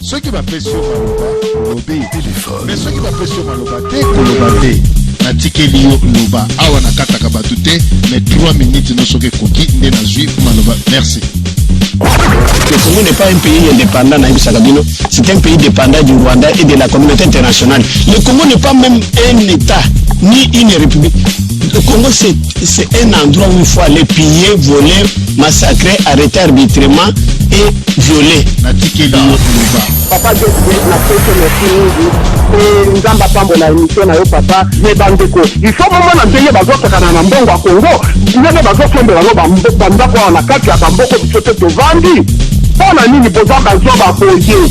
Soki bapesi yo maloba, olobi. Mais soki bapesi yo maloba te, koloba te. Natikeli yo loba. Awa nakataka bato te, mais 3 minutes no soki ekoki nde nazwi maloba. Merci. Le Congo n'est pas un pays indépendant, nayebisaka bino. C'est un pays dépendant du Rwanda et de la communauté internationale. Le Congo n'est pas même un État, ni une république. Le Congo, c'est un endroit où il faut aller piller, voler, massacrer, arrêter arbitrairement et violer. Natikeli yo loba. Papa DSV napesi yo merci mingi pe nzambe apambola emission na yo papa mais ba ndeko il faut bomona ndenge bazosakana na mbongo ya Congo ndenge bazosombela ngo ba ndako awa na kati ya ba mboko biso te tovandi pona nini boza bazoba boye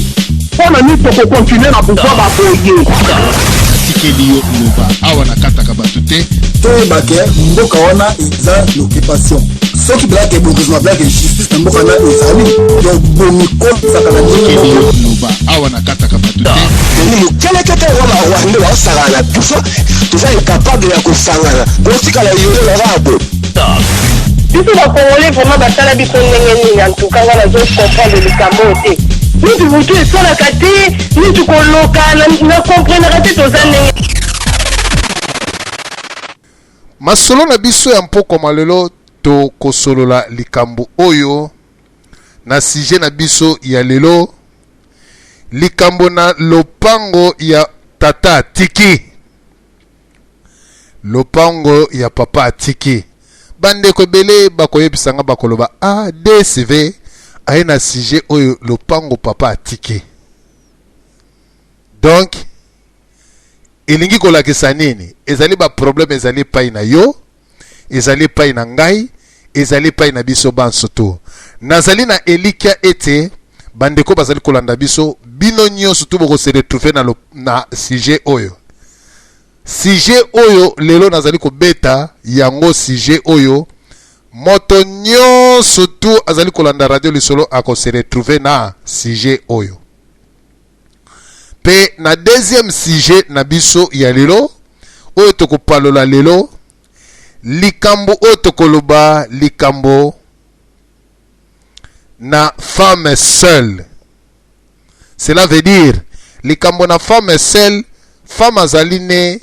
pona nini toko continuer na buzoba boye. Natikeli yo loba awa nakataka batu te. Toyeba ke mboka wana eza n'occupation soki blake bokozwa blake justice na mboka wana ezali donc bomikosaka na ndenge Natikeli yo moko. loba awa nakataka batu te. Denis mukelekete oyo ba rwandais baosakana na biso toza incapable ya kosangana botikala yolela kaka boye. Biso ba congolais vraiment basala biso ndenge nini en tout cas nga nazo comprendre likambo oyo te mutu mutu esalaka te mutu koloka na comprenaka te toza ndenge Masolo na biso ya mpokwa mwa lelo tokosolola likambo oyo na sujet na biso ya lelo likambo na lopango ya tata atiki lopango ya papa atiki bandeko ebele bakoyebisa nga bakoloba a DSV aye na sujet oyo lopango papa atiki donc elingi kolakisa nini ezali ba problème ezali epai na yo ezali epai na ngai ezali epai na biso banso to nazali na elikya ete bandeko bazali kolanda biso bino nyonso tu boko se retrouver na sujet oyo. Sujet oyo lelo nazali kobeta yango, sujet oyo moto nyonso tu azali kolanda radio lisolo ako se retrouver na sujet oyo. Pe na deuxième sujet na biso ya lelo oyo tokopalola lelo, likambo oyo tokoloba likambo na femme seule. Cela veut dire likambo na femme seule, femme azali ne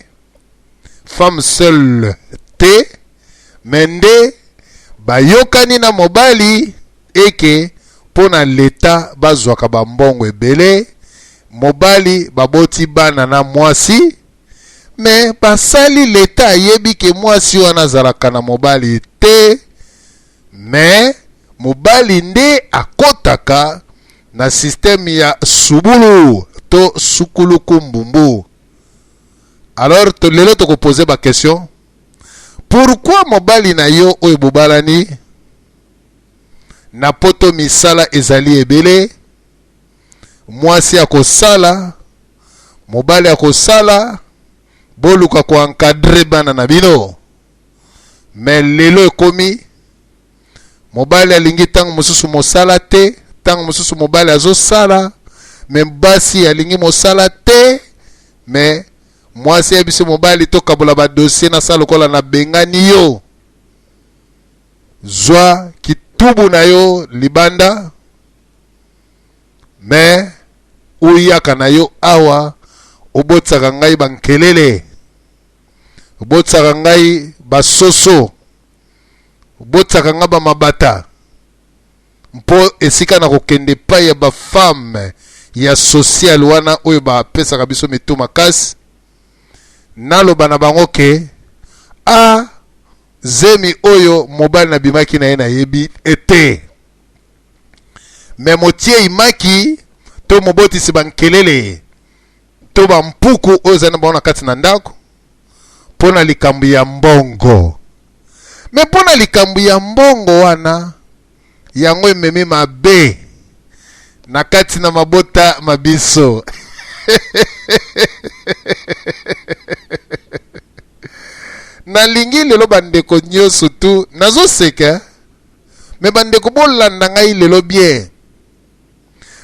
femme seule te, mais nde bayokani na mobali eke mpo na leta bazwaka ba mbongo ebele, mobali baboti bana na mwasi, mais basali leta ayebi ke mwasi wana azalaka na mobali te, mais mobali nde akotaka na système ya subulu to sukuluku mbumbu. Alors lelo tokopose ba question, pourquoi mobali na yo oyo bobalani na poto misala ezali ebele, mwasi akosala, mobali akosala, boluka ko encadrer bana na bino, mais lelo ekomi mobali alingi tango mosusu mosala te, tango mosusu mobali azosala, mais basi alingi mosala te, mais mwasi ayebisi mobali tokabola ba dossier na sala lokola na bengani yo, zwa kitubu na yo libanda, mais oyaka na yo awa obotisaka ngai bankelele, obotisaka ngai basoso, obotisaka ngai bamabata, mpo esika na kokende epai ya ba femme ya social wana oyo bapesaka biso mitu makasi, naloba na bango ke a zemi oyo mobali nabimaki na ye nayebi ete me motiei maki to mobotisi bankelele to bampuku oyo ezali na bango na kati na ndako mpo na likambo ya mbongo. Me mpo na likambo ya mbongo wana yango ememi mabe na kati na mabota ma biso. Nalingi lelo bandeko nyonso tu nazoseka, me bandeko bolanda ngai lelo bien,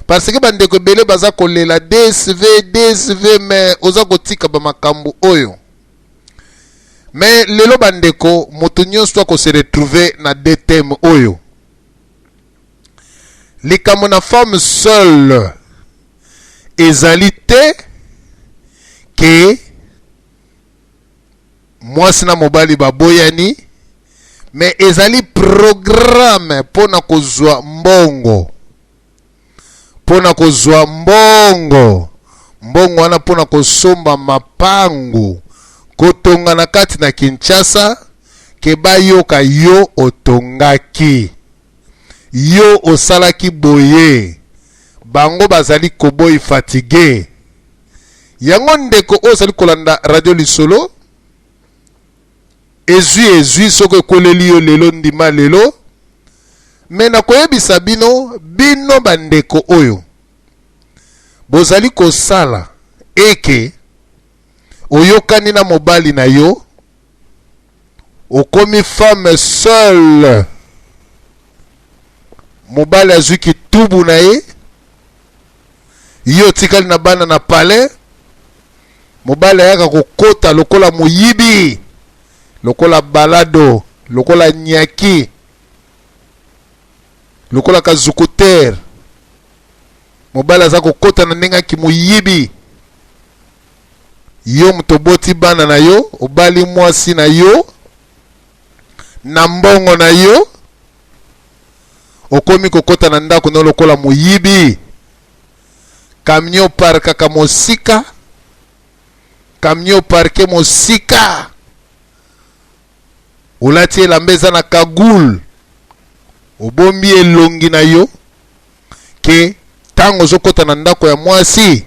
parce que bandeko ebele baza kolela DSV DSV, me oza kotika ba makambo oyo. Me lelo bandeko moto nyonso ako se retrouver na deux thèmes oyo. Likambo na femme seule. Ezali te ke mwasi na mobali baboyani, me ezali programme mpo na kozwa mbongo, mpo na kozwa mbongo, mbongo wana mpo na kosomba mapangu, kotonga na kati na Kinshasa, ke bayoka yo otongaki, yo osalaki boye, bango bazali koboyi fatigue. Yango ndeko oyo ozali kolanda radio lisolo, ezwi ezwi soki ekweleli yo lelo, ndima lelo. Me nakoyebisa bino, bino bandeko oyo bozali kosala eke oyokani na mobali na yo, okomi femme seule, mobali azwi kitubu na ye, yo otikali na bana na palais, mobali ayaka kokota lokola moyibi, lokola balado, lokola nyaki, lokola kazukutere. Mobali aza kokota na ndenge ya kimoyibi. Yo moto oboti bana na yo, obali mwasi na yo na mbongo na yo, okomi kokota na ndako na yo lokola moyibi. Camion parkaka mosika, camion parke mosika, olati elamba eza na cagoule, obombi elongi na yo ke ntango ozokota na ndako ya mwasi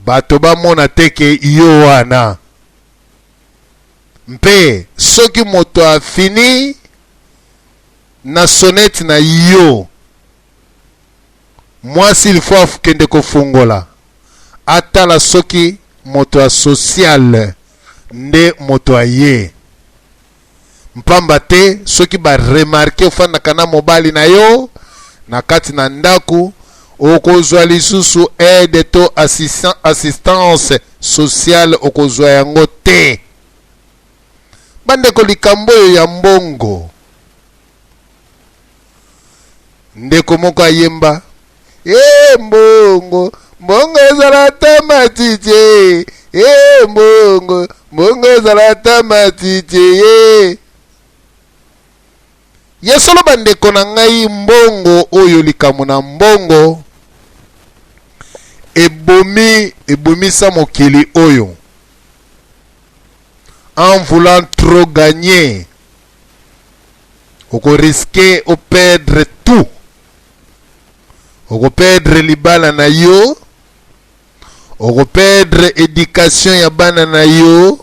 bato bamona te ke yo wana. Mpe soki moto afini na sonnette na yo, mwasi il faut akende kofungola, atala soki moto ya sociale nde moto aye. Mpamba te soki ba remarque ofandaka na mobali na yo na kati na ndako, okozwa lisusu aide to assistance sociale okozwa yango te. Bandeko, likambo oyo ya mbongo, ndeko moko ayemba e mbongo, mbongo ezala ata matiti e mbongo, mbongo ezala ata matiti ye. Ya solo bandeko na ngai, mbongo oyo, likambo na mbongo ebomi, ebomisa mokili oyo. En voulant trop gagner, okoriske operdre tout, okoperdre libala na yo, okoperdre education ya bana na yo,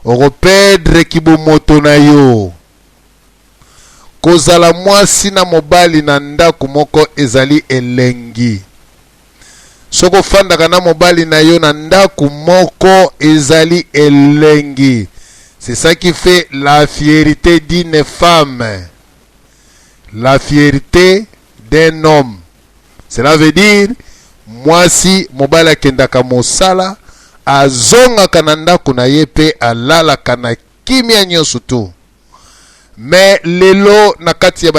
okoperdre kibomoto na yo. Kozala mwasi na mobali na ndako moko ezali elengi. Soki ofandaka na mobali na yo na ndako moko ezali elengi. C'est ça qui fait la fierté d'une femme, la fierté d'un homme. Cela veut dire mwasi mobali akendaka mosala, azongaka na ndako na ye mpe alalaka na kimia nyonso tu. Mais lelo na kati ya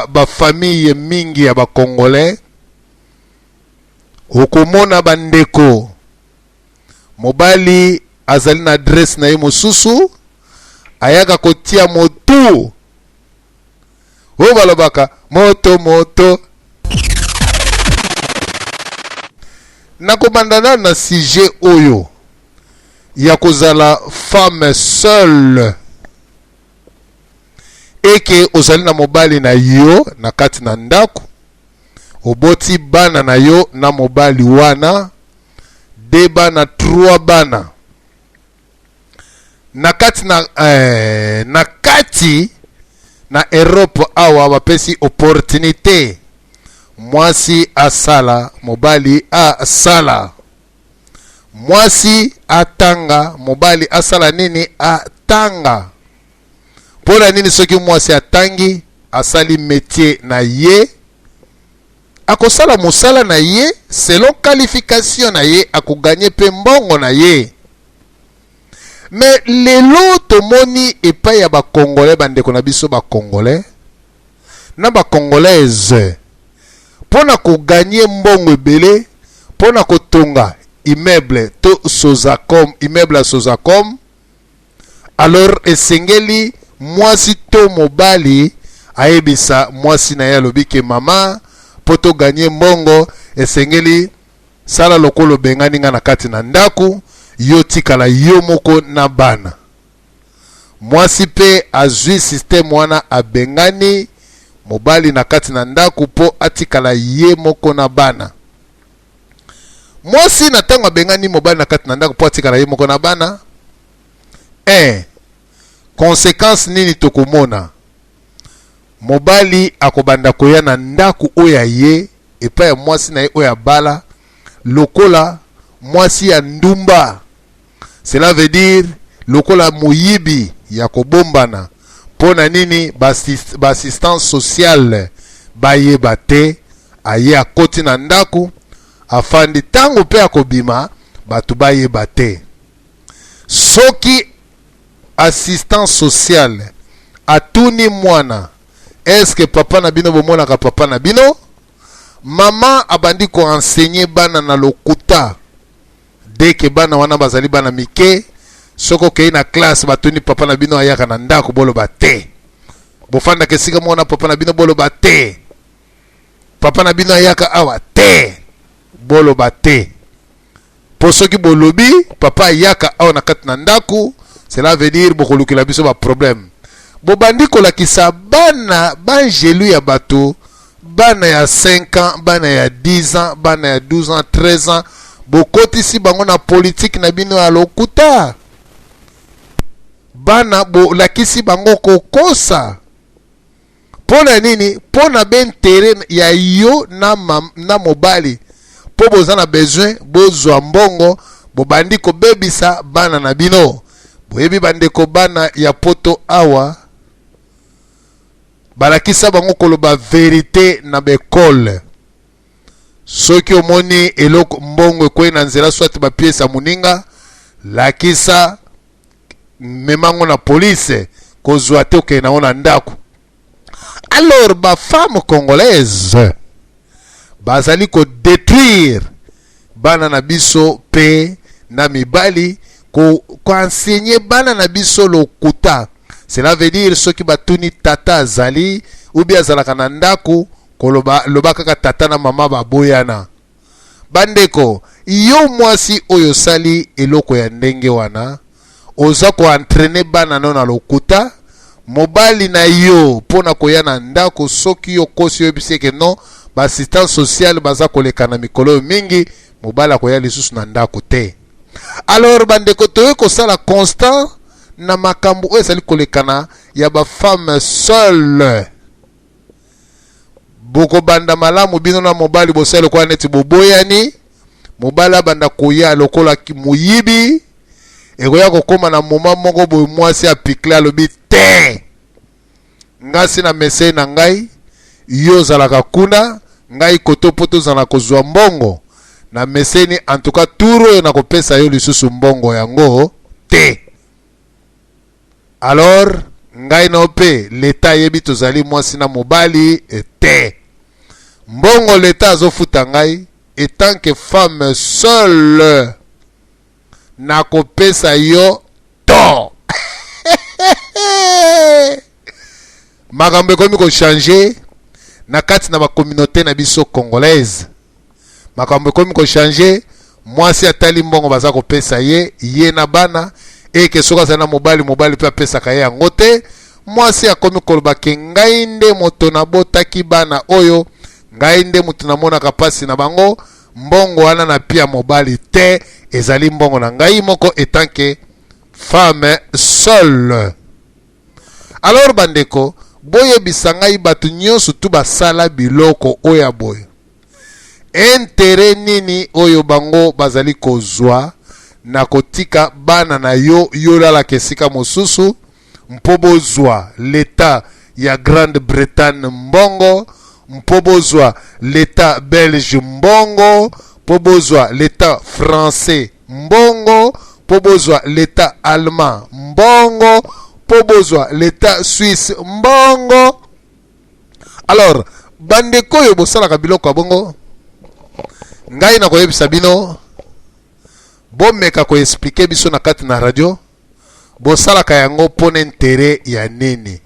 ba famille mingi ya ba Congolais, okomona bandeko mobali azali na adresse na ye mosusu, ayaka kotia motu oyo balobaka moto moto. Nakobanda nanu na sujet oyo ya kozala femme seule, eke ozali na mobali na yo na kati na ndako, oboti bana na yo na mobali wana, 2 bana, 3 bana na kati na, na kati na Europe awa bapesi opportunité mwasi asala, mobali asala, mwasi atanga, mobali asala nini? Atanga. Mpona nini? Soki mwasi atangi, asali métier na ye, akosala mosala na ye selon qualification na ye, akoganye pe mbongo na ye. Mais lelo tomoni epai ya ba Congolais, bandeko na biso ba Congolais na ba Congolaises, mpona koganye mbongo ebele, Mpo na kotonga immeuble to Sozacom, immeuble ya Sozacom, alors esengeli mwasi to mobali ayebisa mwasi na ye, alobi ke mama, mpo to gagner mbongo, esengeli sala lokola obengani nga na kati na ndako, yo tikala yo moko na bana. Mwasi mpe azwi système wana, abengani mobali na kati na ndako mpo atikala ye moko na bana. Mwasi na ntango abengani mobali na kati na ndako mpo atikala ye moko na bana, conséquence nini tokomona? Mobali akobanda koya na ndako oyo ya ye epai ya mwasi na ye oyo abala lokola mwasi ya ndumba. Cela veut dire lokola moyibi ya kobombana. Mpo na nini? Baassistance sociale bayeba te aye akoti na ndako, afandi. Ntango mpe akobima, bato bayeba te. Soki assistance sociale atuni mwana: "Eske papa na bino, bomonaka papa na bino?" Mama abandi koenseigner bana na lokuta. Dès que bana wana bazali bana mike, soki okei na classe, batuni: "Papa na bino ayaka na ndako?" Boloba te. "Bofandaka esika moko na papa na bino?" Boloba te. "Papa na bino ayaka awa?" Te, boloba te. Mpo soki bolobi papa ayaka awa na kati na ndako, cela veut dire bokolukela biso baproblème. Bobandi kolakisa bana bangelu ya bato, bana ya 5 ans, bana ya 10 ans, bana ya 12 ans, 13 ans, bokotisi bango na politike na bino ya lokuta. Bana bolakisi bango kokosa. Mpo na nini? Mpo na baintérêt ya yo na mobali, mpo boza na besoin bozwa mbongo. Bobandi kobebisa bana na bino. Boyebi, bandeko, bana ya Poto awa balakisa bango koloba vérité na baekole. Soki omoni eloko, mbongo ekwei na nzela, soit bapièces ya moninga, lakisa, memango na police. Kozwa te, okende nango na ndako. Alors bafemme congolaise bazali kodétruire bana na biso mpe na mibali, koenseigner bana na biso lokuta. Cela veut dire soki batuni tata azali ubi azalaka na ndako, koloba loba kaka tata na mama baboyana. Bandeko, yo mwasi oyo osali eloko ya ndenge wana, oza koentraîner bana no na lokuta. Mobali na yo mpona koya na ndako, soki yo kosi, oyebisi eke non, baassistance sociale baza koleka na mikolo oyo mingi, mobali akoya lisusu na ndako te. Alors bandeko, toyei kosala constat na makambo oyo ezali kolekana ya bafemme seule. Bokobanda malamu, bino na mobali bosala lokola neti boboyani, mobali abanda koya lokola moyibi. Ekoya kokóma na moma moko boye, mwasi apikle, alobi: "Te, nga si na mesei na ngai, yo ozalaka kuna, ngai koto, mpo tozala kozwa mbongo na meseni. En tout cas, tour oyo nakopesa yo lisusu mbongo yango te. Alors ngai na yo mpe, leta ayebi tozali mwasi na mobali te. Mbongo leta azofuta ngai etant que femme seule, nakopesa yo to." Makambo ekomi kochanger na kati na bacommunauté na biso congolaise. Makambo ekomi kochanger. Mwasi atali mbongo baza kopesa ye, ye na bana, eke soki azali na mobali, mobali mpe apesaka ye yango te. Mwasi akomi koloba ke ngai nde moto nabotaki bana oyo, ngai nde moto namonaka mpasi na bango, mbongo wana na pia mobali te, ezali mbongo na ngai moko etant que femme seule. Alors bandeko, boyebisa ngai, bato nyonso tu basala biloko oyo ya boye, intérêt nini oyo bango bazali kozwa na kotika bana na yo, yo olalaka esika mosusu, mpo bozwa leta ya Grande-Bretagne mbongo, mpo bozwa leta belge mbongo, mpo bozwa leta français mbongo, mpo bozwa leta allemand mbongo, mpo bozwa leta suisse mbongo? Alors bandeko oyo bosalaka biloko ya bongo, Ngai nakoyebisa bino, bomeka koexpliquer biso na kati na radio, bosalaka yango mpo na intérêt ya nini?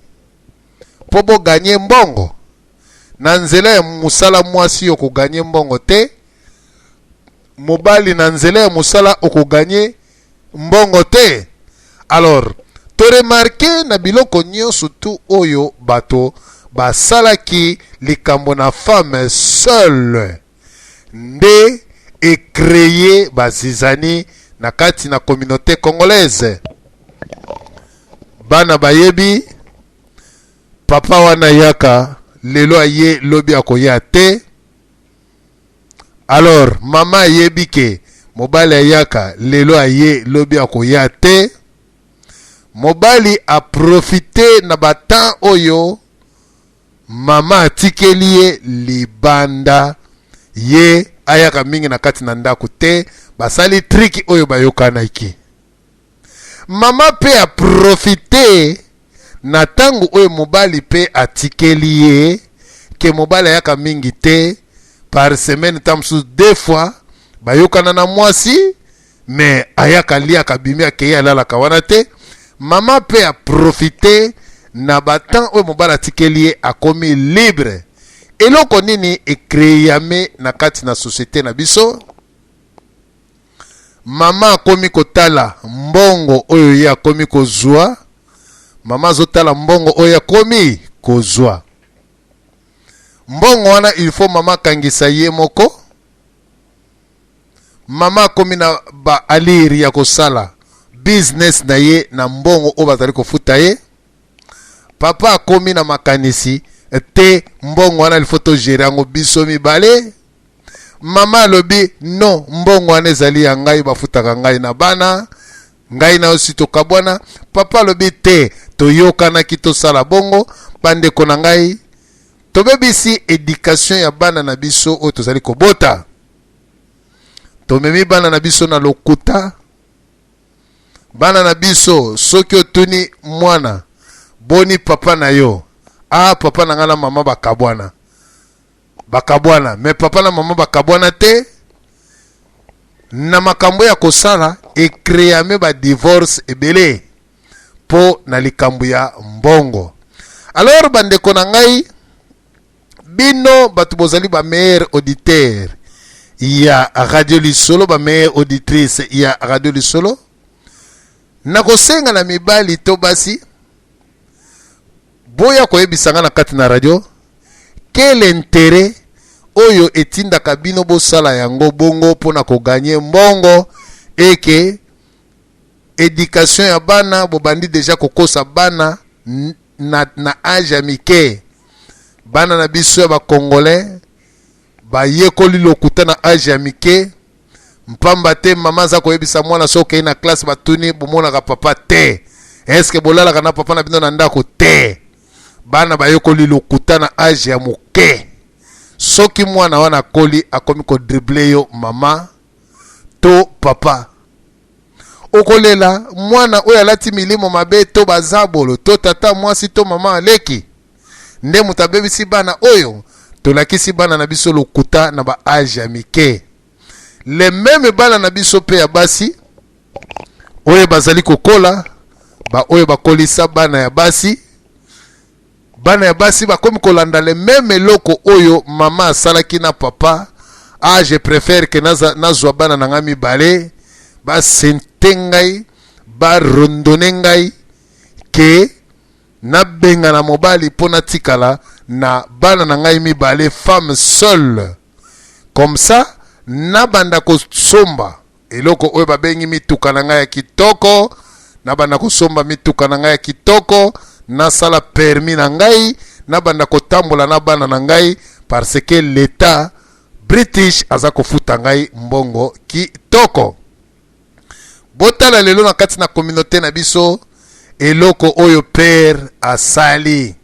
Mpo bogagner mbongo na nzela ya mosala? Mwasi, okogagner mbongo te. Mobali, na nzela ya mosala okogagner mbongo te. Alors toremarquer na biloko nyonso tu oyo bato basalaki, likambo na femme seule nde ecréer bazizanie na kati na communauté congolaise. Bana bayebi papa wana yaka lelo, aye lobi, akoya te. Alors mama ayebi ke mobali ayaka lelo, aye lobi, akoya te. Mobali aprofiter na batemps oyo mama atikeli ye libanda, ye ayaka mingi na kati na ndako te. Basali truc oyo bayokanaki. Mama mpe aprofiter na ntango oyo mobali mpe atikeli ye, ke mobali ayaka mingi te, par semaine ta mosusu deux fois. Bayokana na mwasi, mais ayaka, liaka, abimi, akei, alalaka wana te. Mama mpe aprofiter na batemps oyo mobali atikeli ye, akomi libre. Eloko nini ecréame na kati na société na biso? Mama akomi kotala mbongo oyo ye akomi kozwa. Mama azotala mbongo oyo akomi kozwa. Mbongo wana, il faut mama akangisa ye moko. Mama akomi na baalire ya kosala business na ye na mbongo oyo bazali kofuta ye. Papa akomi na makanisi te, mbongo wana il faut togérer yango biso mibale. Mama alobi: non, mbongo wana ezali ya ngai, bafutaka ngai na bana ngai na yo, si tokabwana. Papa alobi: te, toyokanaki tosala bongo. Bandeko na ngai, tobebisi éducation ya bana na biso oyo tozali kobota. Tomemi bana na biso na lokuta. Bana na biso, soki otuni mwana: boni papa na yo? Ah, papa na ngai na mama bakabwana. Bakabwana, mais papa na mama bakabwana te. Na makambo ya kosala, ecréame badivorce ebele mpo na likambo ya mbongo. Alors bandeko na ngai, bino bato bozali bameilleur auditeur ya Radio Lisolo, bameilleur auditrice ya Radio Lisolo, nakosenga na mibali to basi, boya koyebisa nga na kati na radio quel intérêt oyo etindaka bino bosala yango bongo mpona kogagner mbongo. Eke éducation ya bana, bobandi déjà kokosa bana na âge ya mike. Bana na biso ya bacongolais bayekoli lokuta na âge ya mike, mpamba te mama aza koyebisa mwana: soki okei na classe, batuni: bomonaka papa te? Eske bolalaka na papa na bino na ndako te? Bana bayekoli lokuta na âge ya moke. Soki mwana wana akoli, akomi kodribler yo mama to papa, okolela mwana oyo alati milimo mabe to bazabolo to tata mwasi to mama aleki nde moto abebisi bana oyo. Tolakisi bana na biso lokuta na baâge ya mike. Le même bana na biso mpe ya basi oyo bazali kokola, baoyo bakolisa bana ya basi, bana ya basi bakomi kolanda le même eloko oyo mama asalaki na papa. Ah, je préfère ke nazwa bana na ngai mibale, basente ngai, barondone ngai, ke nabengana mobali mpo natikala na bana na ngai mibale, femme seule. Comme ça nabanda kosomba eloko oyo babengi mituka na ngai ya kitoko, nabanda kosomba mituka na ngai ya kitoko, nasala permis na ngai, nabanda kotambola na bana na ngai, parce que l'État british aza kofuta ngai mbongo kitoko. Botala lelo na kati na communauté na biso, eloko oyo père asali,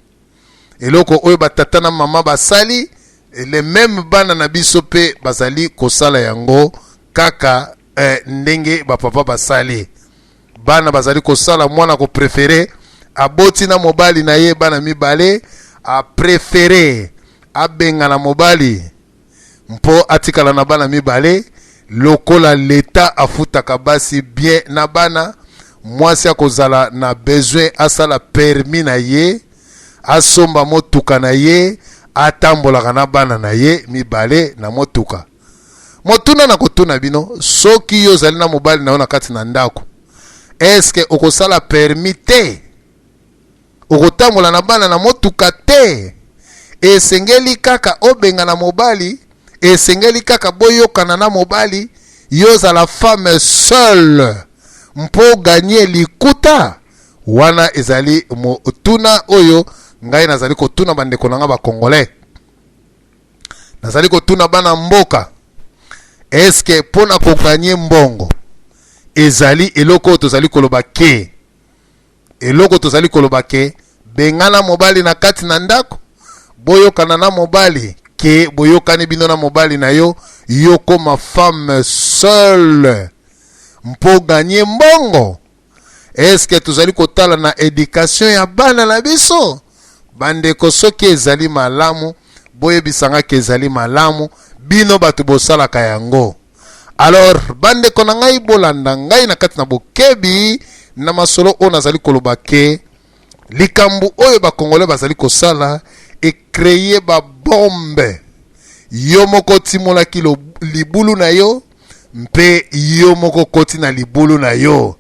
eloko oyo batata na mama basali, le même bana na biso mpe bazali kosala yango kaka ndenge bapapa basali. Bana bazali kosala, mwana kopréférer, aboti na mobali na ye bana mibale, apréférer abengana mobali. Mpo atikala na bana mibale, lokola leta afutaka basi bien na bana, mwasi akozala na besoin asala permis na ye, asomba motuka na ye, atambolaka na bana na ye mibale na motuka. Motuna na kotuna bino, soki yo ozali na mobali na yo na kati na ndako, eske okosala permis te? Okotambola na bana na motuka te? Esengeli kaka obengana mobali? Esengeli kaka boyokana na mobali, yo ozala femme seule mpo gagner likuta? Wana ezali motuna oyo ngai nazali kotuna bandeko na ngai ba Congolais. Nazali kotuna bana mboka, eske mpo na koganye mbongo ezali eloko oyo tozali koloba ke eloko tozali koloba ke bengana mobali na kati na ndako, boyokana na mobali ke boyokani bino na mobali na yo, yo koma femme seule mpo ganye mbongo? Eske tozali kotala na education ya bana na biso? Bandeko, soki ezali malamu, boyebisanga ke ezali malamu, bino bato bosalaka yango. Alors bandeko na ngai, bolanda ngai na kati na bokebi na masolo oyo nazali koloba ke likambo oyo bakongole bazali kosala ecreye babombe. Yo moko otimolaki libulu na yo mpe yo moko okoti na libulu na yo.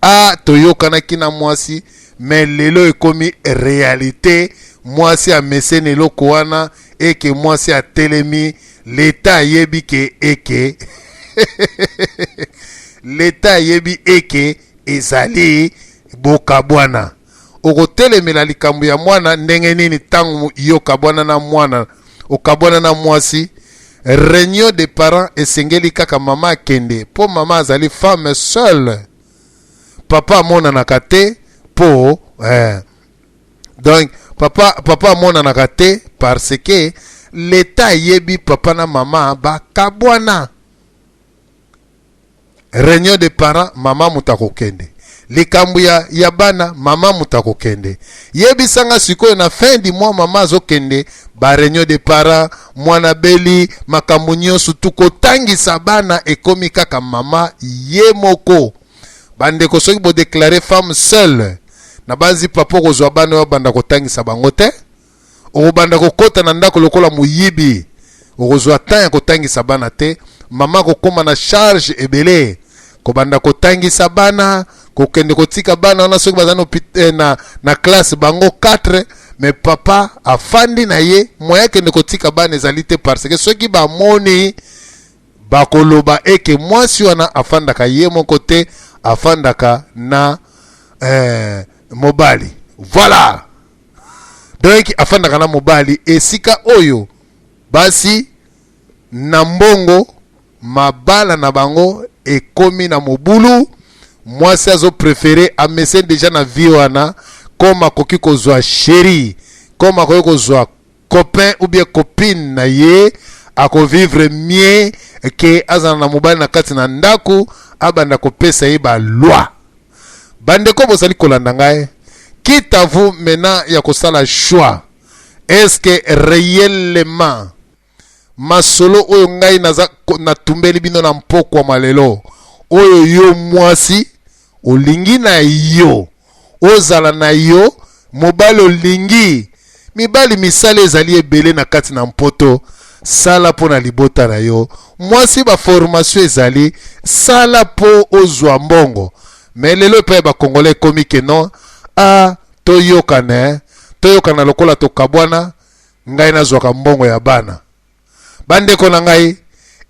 A toyokanaki na mwasi, me lelo ekomi realite. Mwasi ameseni eloko wana eke mwasi atelemi, leta ayebi ke eke leta ayebi eke ezali bokabwana. Okotelemela likambo ya mwana ndenge nini ntango yo okabwana na mwana, okabwana na mwasi? Réunion des parents esengeli kaka mama akende mpo mama azali femme seule, papa amonanaka te mpo donc papa amonanaka te parce que leta ayebi papa na mama bakabwana. Réunion de parents, mama moto akokende. Likambo ya bana, mama moto akokende. Yebisanga sikoyo na fin du mois mama azokende ba réunion de parents, mwana beli, makambo nyonso tukotangisa bana ekomi kaka mama ye moko. Bandeko, soki bodeklare femme seule, na banzi papa okozwa bana oyo banda kotangisa bango te, okobanda kokota na ndako lokola moyibi, okozwa temps ya kotangisa bana te. Mama akokóma na charge ebele, kobanda kotangisa bana, kokende kotika bana wana soki baza na classe bango 4, mais papa afandi na ye, moyen akende kotika bana ezali te, parce que soki bamoni bakoloba eke mwasi wana afandaka ye moko te, afandaka na mobali. Voilà, donc afandaka na mobali. Esika oyo basi na mbongo, mabala na bango ekomi na mobulu. Mwasi azoprefere, ameseni deja na vie wana, comme akoki kozwa chéri, comme akoki kozwa copain ou bien copine na ye, akovivre mieux ke azala na mobali na kati na ndako abanda kopesa ye baloi. Bandeko bozali kolanda ngai, quitte à vous maintenant ya kosala choix. Est-ce que réellement masolo oyo ngai naza natumbeli bino na mpokwa malelo oyo, yo mwasi olingi na yo ozala na yo mobali, olingi mibali, misala ezali ebele na kati na mpoto, sala mpo na libota na yo. Mwasi, baformation ezali, sala mpo ozwa mbongo. Me lelo epai ya bakongolais ekomi ke non, a toyokana, toyokana lokola tokabwana, ngai nazwaka mbongo ya bana. Bandeko na ngai,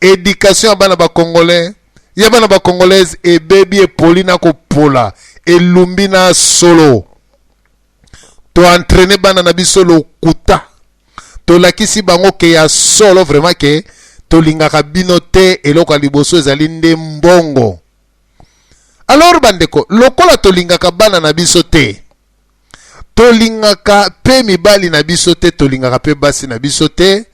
éducation ya bana bakongolais, ya bana bacongolaise ebebi, epoli na kopola, elumbi na solo. Toentraîne bana na biso lokuta, tolakisi bango ke ya solo vraiment ke tolingaka bino te, eloko ya liboso ezali nde mbongo. Alors bandeko, lokola tolingaka bana na biso te, tolingaka mpe mibali na biso te, tolingaka mpe basi na biso te,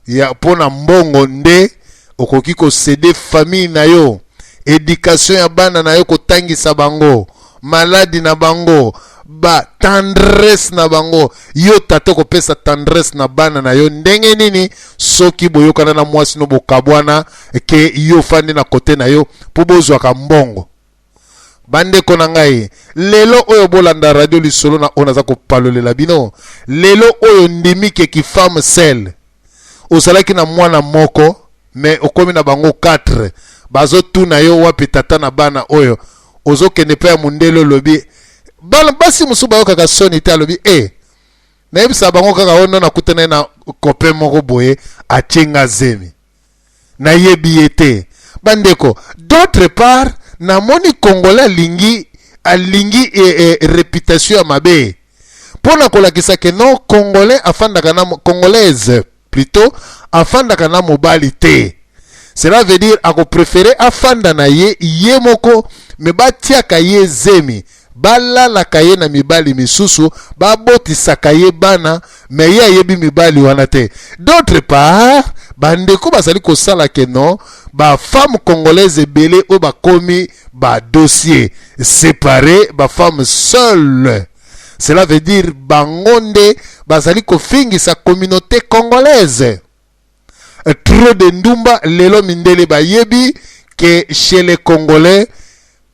ya mpo na mbongo nde okoki kocéder famille na yo, éducation ya bana na yo, kotangisa bango, maladi na bango. Ba tendresse na bango. Yo tata okopesa tendresse na bana na yo ndenge nini soki boyokana na mwasi no bokabwana ke yo ofandi na kote na yo mpo bozwaka mbongo? Bandeko na ngai, lelo oyo bolanda radio lisolo na oyo naza kopalolela bino lelo oyo, ndimi ke ki femme seule, ozalaki na mwana moko mais okomi na bango 4, bazotuna yo wapi tata na bana oyo. Ozokende mpe ya mondele, olobi bana basi mosusu bayokaka soni te, alobi e nayebisa bango kaka oyo ndo nakutana na copain moko boye, atie nga zemi, nayebi ye te. Bandeko, d'autre part namoni Congolais alingi réputation ya mabe mpo na kolakisa ke non, Congolais afandaka na, Congolaise plutôt, afandaka na mobali te. Cela veut dire akopréférer afanda na ye ye moko, mais batiaka ye zemi, balalaka ye na mibali misusu, babotisaka ye bana, mais ye ayebi mibali wana te. D'autre part, bandeko bazali kosala ke non, bafemme congolaise ebele oyo bakomi badossier séparé, bafemme seule, cela veut dire bango nde bazali kofingisa communauté congolaise. Trop de ndumba. Lelo mindele bayebi ke chez les Congolais,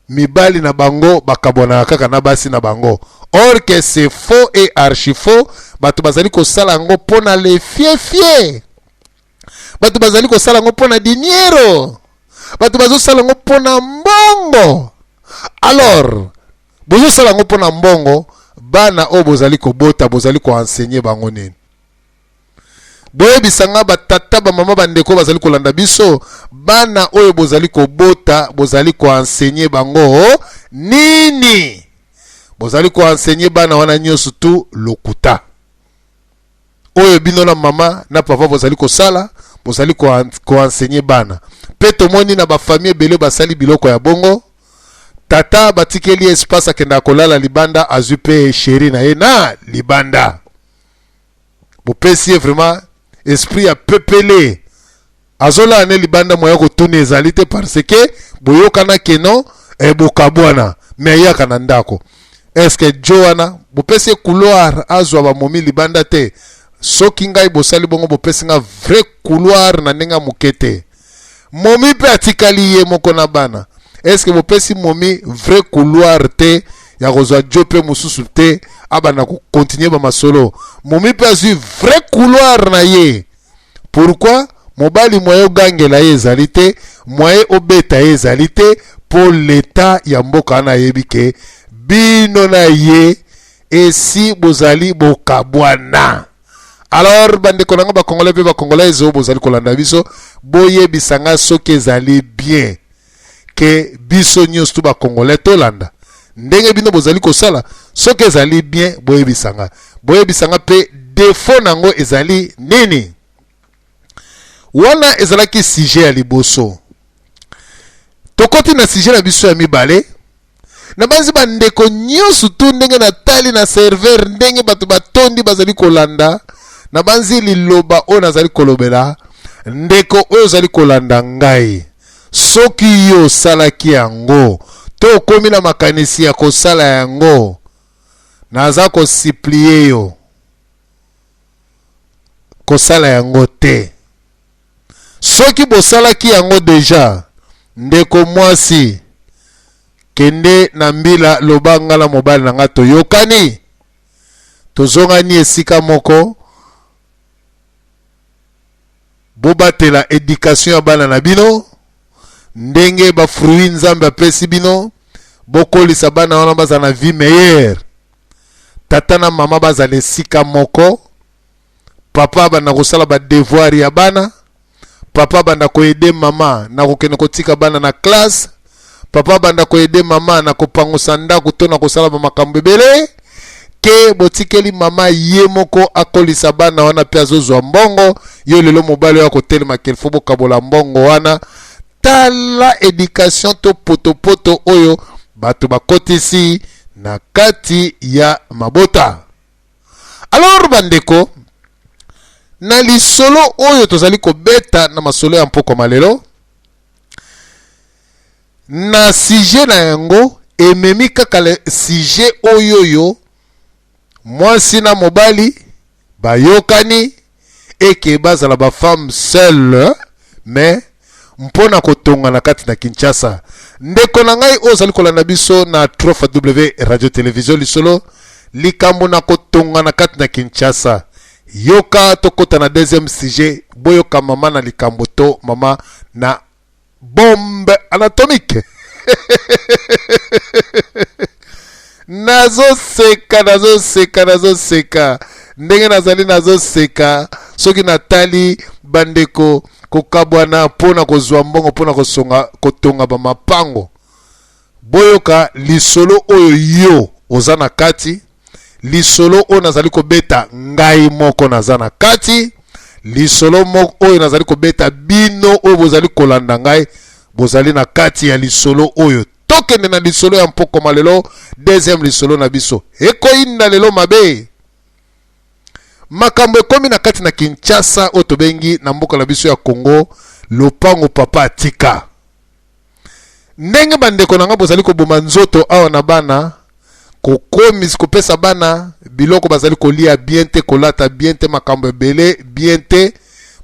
mibali na bango bakabwanaka kaka na basi na bango. Or que c'est faux et archi faux. Bato bazali kosala yango mpo na le fiefie, bato bazali kosala yango mpo na diniero, bato bazosala yango mpo na mbongo. Alors bozosala yango mpo na mbongo, bana oyo bozali kobota, bozali koenseigner bango nini? Boyebisa nga, batata, bamama, bandeko bazali kolanda biso, bana oyo bozali kobota, bozali koenseigner bango nini? Bozali koenseigner bana wana nyonso tu lokuta oyo bino na mama na papa bozali kosala. Bozali koenseigner bana mpe tomoni na bafamille ebele basali biloko ya bongo. Tata batikeli espace, akendaka kolala libanda, azwi mpe chéri na ye na libanda, bopesi ye vraiment esprit ya pepele, azolala ne libanda, moya kotuna ezali te, parce que boyokana ke non, bokabwana, mais ayaka na ndako. Est-ce jo wana bopesi ye couloir azwa bamomi libanda te? Soki ngai bosali bongo, bopesi nga vrai couloir na ndenge ya moke te. Momi mpe atikali ye moko na bana, est-ce bopesi momi vrai couloir te ya kozwa jo mpe mosusu te, abanda kocontinuer bamasolo? Momi mpe azwi vrai couloir na ye. Pourquoi mobali moye ogangela ye ezali te, moye obeta ye ezali te, mpo leta ya mboka wana ayebi ke bino na ye esi bozali bokabwana? Alors bandeko na nga Bacongolais mpe Bacongolaise oyo bozali kolanda biso, boyebisa nga soki ezali bien ke biso nyonso tu Bacongolais tolanda ndenge bino bozali kosala. Soki ezali bien, boyebisa nga, boyebisa nga mpe défaut nango ezali nini. Wana ezalaki sujet ya liboso. Tokoti na sujet na biso ya mibale. Nabanzi bandeko nyonso tu, ndenge natali na serveur, ndenge bato batondi bazali kolanda, nabanzi liloba oyo nazali kolobela, ndeko oyo ozali kolanda ngai, soki yo osalaki yango to okomi na makanisi ya kosala yango, naza kosupplier yo kosala yango te. Soki bosalaki yango déjà, ndeko mwasi, kende na mbila, loba: "Nga na mobali na nga toyokani, tozongani esika moko." Bobatela éducation ya bana na bino ndenge bafruit Nzambe apesi bino. Bokolisa bana wana bazala na vie meilleure. Tata na mama bazala esika moko. Papa abanda kosala badevoir ya bana, papa abanda koaider mama na kokende kotika bana na classe, papa abanda koaider mama na kopangusa ndako to na kosala bamakambo ebele, ke botikeli mama ye moko akolisa bana wana mpe azozwa mbongo. Yo lelo mobali oyo akotelema qu'il faut bokabola mbongo wana. Tala éducation to potopoto oyo bato bakotisi na kati ya mabota. Alors bandeko, na lisolo oyo tozali kobeta na masolo ya mpokoma lelo, na sujet na yango ememi kaka le sujet oyo oyo. Mwasi na mobali bayokani eke bazala ba femme seule mais mpo na kotonga na kati na Kinshasa. Ndeko na ngai oyo ozali kolanda biso na 3W Radio Television Lisolo, likambo na kotonga na kati na Kinshasa. Yoka tokota na deuxième sujet, boyoka mama na likambo to mama na bombe anatomique. Nazoseka, nazoseka, nazoseka ndenge nazali, nazoseka soki natali bandeko kokabwana mpo na kozwa mbongo mpo na kosonga kotonga bamapango. Boyoka lisolo oyo yo oza na kati, lisolo oyo nazali kobeta ngai moko naza na kati, lisolo moko oyo nazali kobeta bino oyo bozali kolanda ngai bozali na kati ya lisolo oyo. Tokende na lisolo ya mpokoma lelo, deuxième lisolo na biso ekoyinda lelo mabe. Makambo ekomi na kati na Kinshasa oyo tobengi na mboka na biso ya Congo lopango papa atika. Ndenge bandeko na nga bozali koboma nzoto awa na bana, kokomis kopesa bana biloko bazali kolia bien te, kolata bien te, makambo ebele bien te.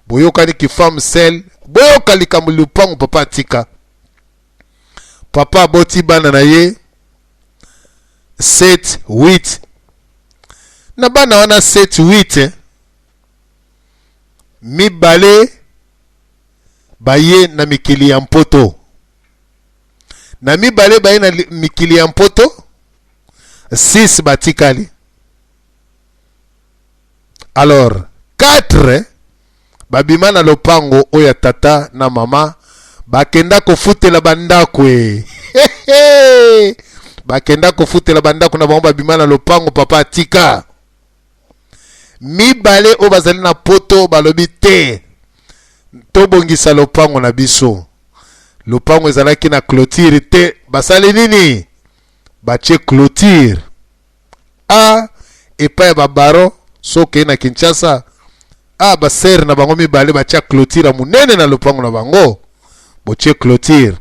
Boyokani ki femme seule, boyoka likambo lopango papa atika. Papa aboti bana na ye 7 8, na bana wana 7 8 mibale baye na mikili ya mpoto, na mibale baye na mikili ya mpoto, 6 batikali. Alors 4 babima na lopango oyo ya tata na mama, bakenda kofutela bandako e. Bakenda kofutela bandako na bango, babima na lopango papa atika. Mibale oyo bazali na poto balobi te, tobongisa lopango na biso. Lopango ezalaki na clôture te, basali nini? Batie clôture. A epai ya ba baron, soki okei na Kinshasa, a ba sœur na bango mibale batia clôture ya monene na lopango na bango, botie clôture.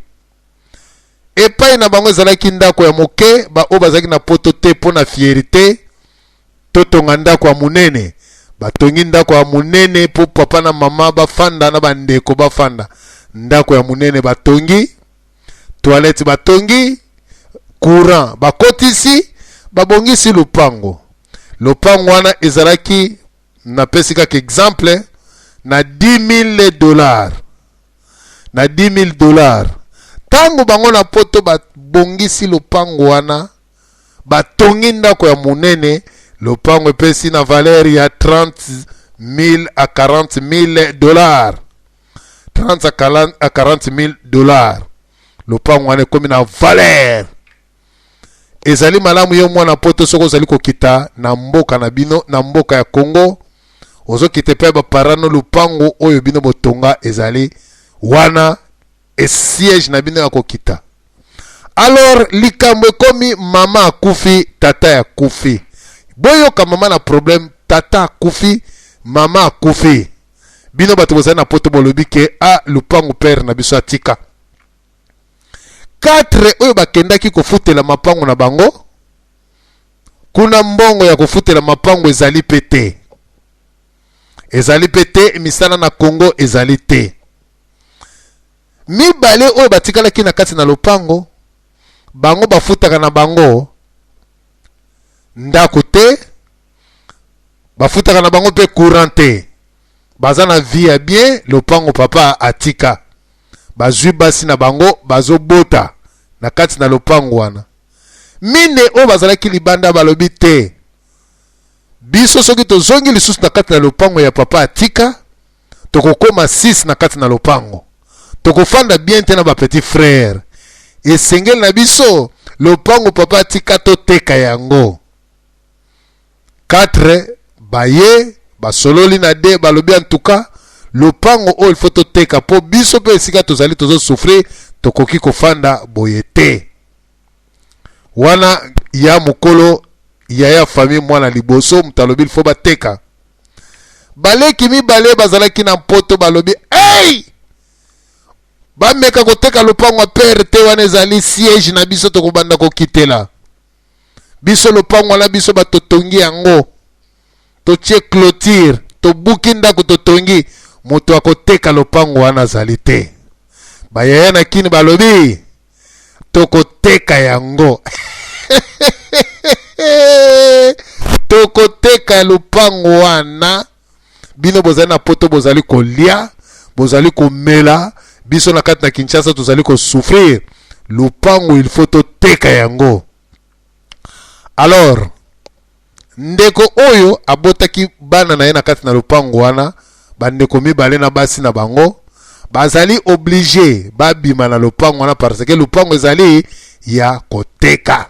Epai na bango ezalaki ndako ya moke, ba oyo bazalaki na poto te mpo na fierite, totonga ndako ya monene. Batongi ndako ya monene mpo papa na mama bafanda na bandeko bafanda. Ndako ya monene batongi, toilette batongi, courant bakotisi, babongisi lopango. Lopango wana ezalaki, napesi kaka exemple, na 10 000 $. Na 10 000 $, ntango bango na poto babongisi lopango wana, batongi ndako ya monene, lopango epesi na valeur ya 30 000 à 40 000 $, 30 à 40 000 $. Lopango wana ekomi na valeur. Ezali malamu yo mwana poto, soki ozali kokita na mboka na bino, na mboka ya Congo, ozokita epai baparano, lopango oyo bino botonga ezali wana siège na bino ya kokita. Alors likambo ekomi, mama akufi, tata akufi. Boyoka mama na problème, tata akufi, mama akufi. Bino bato bozali na poto bolobi ke a lupangu père na biso atika. 4 oyo bakendaki kofutela mapango na bango kuna, mbongo ya kofutela mapango ezali pe te, ezali pe te, misala na Congo ezali te. Mibale oyo batikalaki na kati na lopango, bango bafutaka na bango ndako te, bafutaka na bango mpe courant te, baza na vie ya bien. Lopango papa atika, bazwi basi na bango, bazobota na kati na lopango wana. Mine oyo bazalaki libanda balobi te, biso soki tozongi lisusu na kati na lopango ya papa atika, tokokoma 6 na kati na lopango, tokofanda bien te na ba petit frère. Esengeli na biso lopango papa atika toteka yango. 4 baye basololi na de, balobi en tout cas lopango oyo il faut toteka, mpo biso mpe esika tozali tozosouffrir, tokoki kofanda boye te. Wana ya mokolo yaya famille, mwana liboso moto alobi il faut bateka. Baleki mibale bazalaki na mpoto balobi hey! Bameka koteka lopango ya père te, wana ezali siège na biso, tokobanda kokitela. Biso lopango wana biso bato totongi yango, totie clôture, tobuki ndako, totongi, moto akoteka lopango wana azali te. Bayaya na kini balobi tokoteka yango. Tokoteka lopango wana. Bino bozali na poto, bozali kolia, bozali komela, biso na kati na Kinshasa tozali kosouffrir. Lopango il faut toteka yango. Alors ndeko oyo abotaki bana na ye na kati na lopango wana, bandeko mibale na basi na bango bazali oblige babima na lopango wana parce que lopango ezali ya koteka.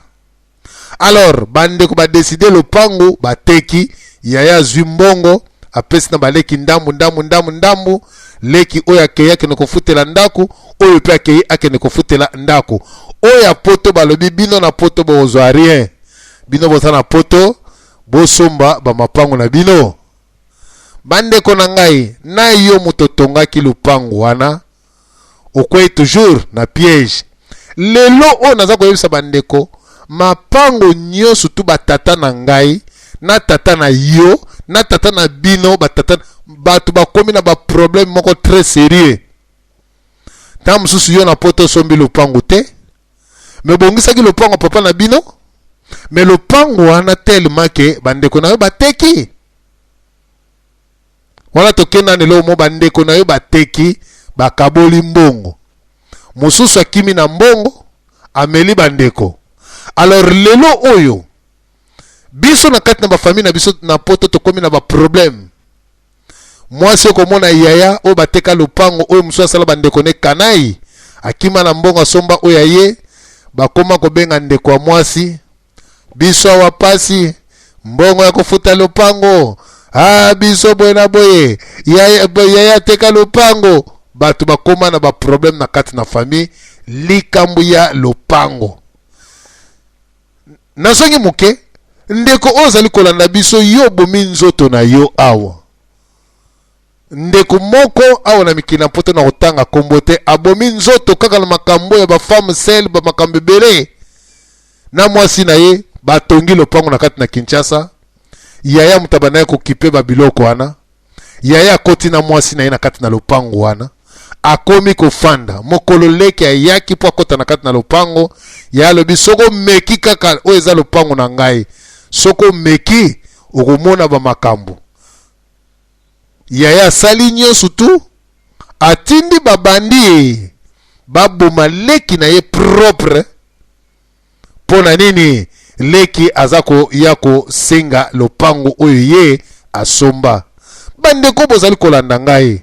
Alors bandeko badeside lopango bateki, yaya azwi mbongo apesi na baleki ndambu ndambu ndambu ndambu. Leki oyo akei akende kofutela ndako, oyo mpe akei akende kofutela ndako. Oyo ya poto balobi bino na poto bokozwa rien, bino boza na poto bosomba bamapango na bino. Bandeko na ngai, na yo moto otongaki lopango wana okwei toujours na piège. Lelo oyo naza koyebisa bandeko, mapango nyonso tu batata na ngai na tata na yo na tata na bino batata, bato bakomi na baproblème moko très sérieux. Ntango mosusu yo na poto osombi lopango te, me bongisaki lopango papa na bino, me lopango wana tellement ke bandeko na yo bateki wana, tokenda na eloko mo bandeko na yo bateki, bakaboli mbongo, mosusu akimi na mbongo ameli bandeko. Alors lelo oyo biso na kati na bafamille na biso na poto tokomi na baproblème. Mwasi okomona yaya oyo bateka lopango, oyo mosusu asala bandeko ne kanai, akima na mbongo asomba oyo aye, bakoma kobenga ndeko ya mwasi, biso awa pasi, mbongo ya kofuta lopango, ah biso boye na boye, yaya, yaya ateka lopango. Bato bakoma na baproblème na kati na famille likambo ya lopango. Nazongi moke, ndeko oyo ozali kolanda biso, yo obomi nzoto na yo awa. Ndeko moko awa na mikili na poto, na kotanga kombo te, abomi nzoto kaka na makambo ya bafemme sel, bamakambo ebele na mwasi na ye. Batongi lopango na kati na Kinshasa, yaya moto abandaki kokipe babiloko wana. Yaya akoti na mwasi na ye na kati na lopango wana, akomi kofanda. Mokolo leki ayaki mpo akota na kati na lopango, yaya alobi soki omeki kaka, oyo eza lopango na ngai, soki omeki okomona bamakambo. Yaya asali nyonso tu, atindi babandi baboma leki na ye propre. Mpo na nini? Leki aza koya kosenga lopango oyo ye asomba. Bandeko bozali kolanda ngai,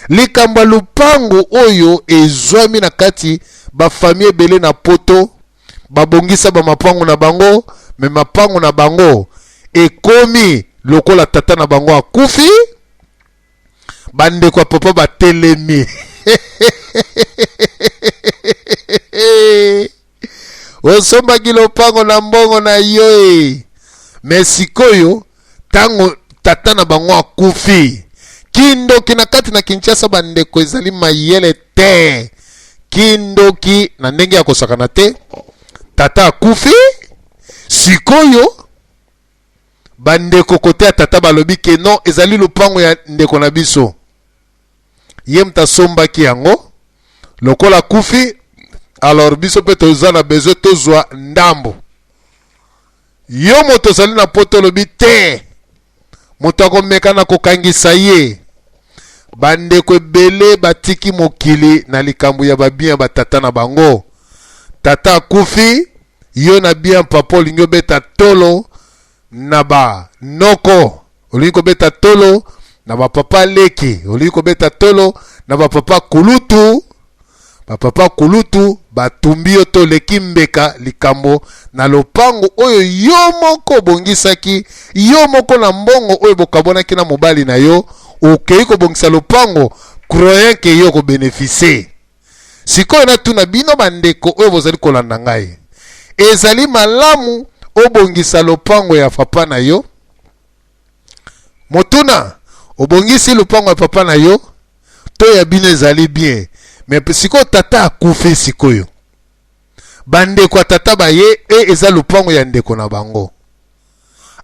likambo ya lopango oyo ezwami na kati bafamille ebele na poto, babongisa bamapango na bango, me mapango na bango ekomi lokola tata na bango akufi, bandeko ya papa batelemi. Osombaki lopango na mbongo na yo e, me sikoyo ntango tata na bango akufi, kindoki na kati na Kinshasa bandeko ezali mayele te, kindoki na ndenge ya kosakana te. Tata akufi, sikoyo bandeko kote ya tata balobi ke non, ezali lopango ya ndeko na biso, ye moto asombaki yango, lokola akufi alors biso mpe toza na besoin tozwa ndambo. Yo moto ozali na poto olobi te, moto akomeka na kokangisa ye. Bandeko ebele batiki mokili na likambo ya babien ya batata na bango. Tata akufi, yo na bien papa olingi obeta tolo na ba noko, olingi kobeta tolo na bapapa leki, olingi kobeta tolo na bapapa kulutu. Bapapa kulutu batumbi yo to leki mbeka likambo na lopango oyo yo moko obongisaki yo moko na mbongo oyo bokabwanaki na mobali na yo. Okei kobongisa lopango croyant ke yo kobenefisie. Sikoyo natuna bino bandeko oyo bozali kolanda ngai, ezali malamu obongisa lopango ya papa na yo? Motuna, obongisi lopango ya papa na yo to ya bino ezali bien, me sikoyo tata akufi, sikoyo Bandeko ya tata baye e eza lopango ya ndeko na bango.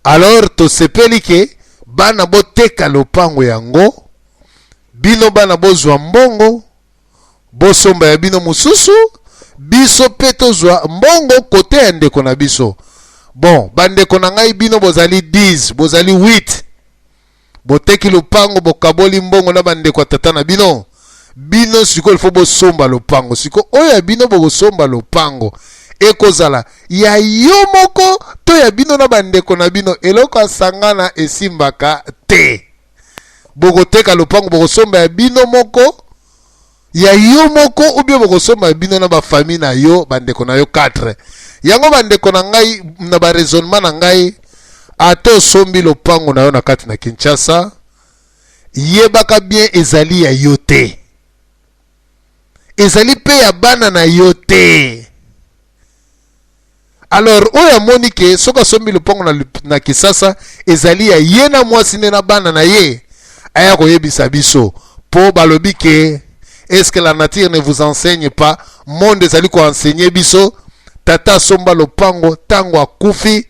Alors tosepeli ke bana boteka lopango yango, bino bana bozwa mbongo bosomba ya bino mosusu, biso pe tozwa mbongo kote ya ndeko na biso. Bon, bandeko na ngai bino bozali 10, bozali 8. Boteki lopango, bokaboli mbongo na bandeko ya tata na bino. Bino sikoyo il faut bosomba lopango. Sikoyo oyo ya bino bokosomba lopango ekozala ya yo moko to ya bino na bandeko na bino. Eloko ya sangana esimbaka te. Bokoteka lopango, bokosomba ya bino moko, ya yo moko ou bien bokosomba ya bino na ba famille na yo, bandeko na yo 4. Yango bandeko na ngai, na ba raisonnement na ngai, ata osombi lopango na yo na kati na Kinshasa, yebaka bien ezali ya yo te, ezali pe ya bana na yo te. Alors oyo amoni ke soki asombi lopango na Kisasa ezali ya ye na mwasi nde na bana na ye, aya koyebisa biso po balobi ke est-ce que la nature ne vous enseigne pas? Monde ezali ko enseigner biso. Tata asomba lopango tango akufi,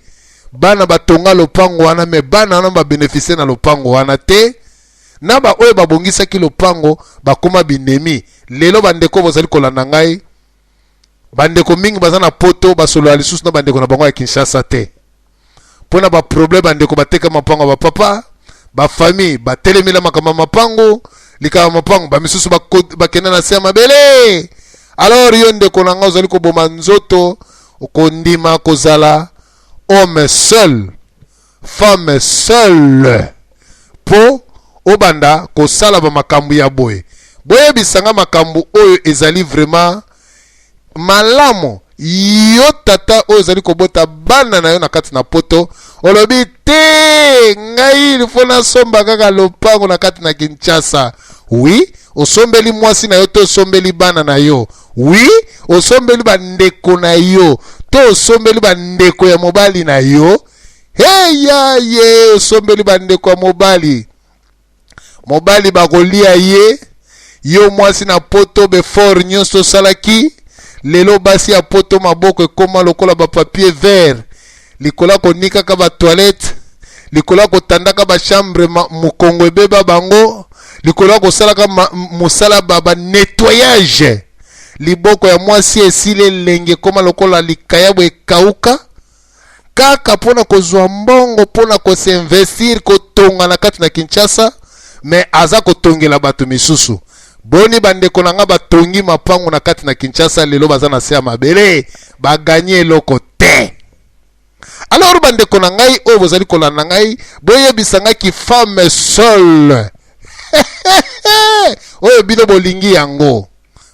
bana batonga lopango wana, mais bana wana ba beneficier na lopango wana te. Na ba oyo babongisaki lopango bakoma binemi. Lelo bandeko bozali kolanda ngai, bandeko mingi baza na poto basolola lisusu na bandeko na bango ya Kinshasa te mpo na ba problème. Bandeko bateka mapango ya bapapa, ba famille batelemela makambo ya mapango, likambo ya mapango, bamisusu bakenda na se ya mabele. Alors yo ndeko na ngai ozali koboma nzoto, okondima kozala homme seul, femme seule mpo obanda kosala ba makambo ya boye. Boyebisa nga makambo oyo ezali vraiment malamu. Yo tata oyo ozali kobota bana na yo na kati na poto, olobi te ngai il faut nasomba kaka lopango na kati na Kinshasa. Oui, osombeli mwasi na yo to osombeli bana na yo. Oui, osombeli bandeko na yo to osombeli bandeko ya mobali na yo. Hey ya ye, osombeli bandeko ya mobali. Mobali bakolia ye, yo mwasi na poto before nyonso osalaki. Lelo basi ya poto maboko ekoma lokola ba papier vert, likolo ya konikaka ba toilette, likolo ya kotandaka ba chambre, mokongo ebeba bango, likolo ya kosalaka mosala ba nettoyage. Liboko ya mwasi esili elenge ekoma lokola likayabo ekauka, kaka mpona kozwa mbongo mpona kosinvestir kotonga na kati na Kinshasa, me aza kotongela bato misusu. Boni bandeko na nga batongi mapango na kati na Kinshasa, lelo baza na se ya mabele, baganye eloko te. Alors bandeko na ngai oyo bozali kolanda ngai, boyebisa ngai ki femme seule oyo bino bolingi yango.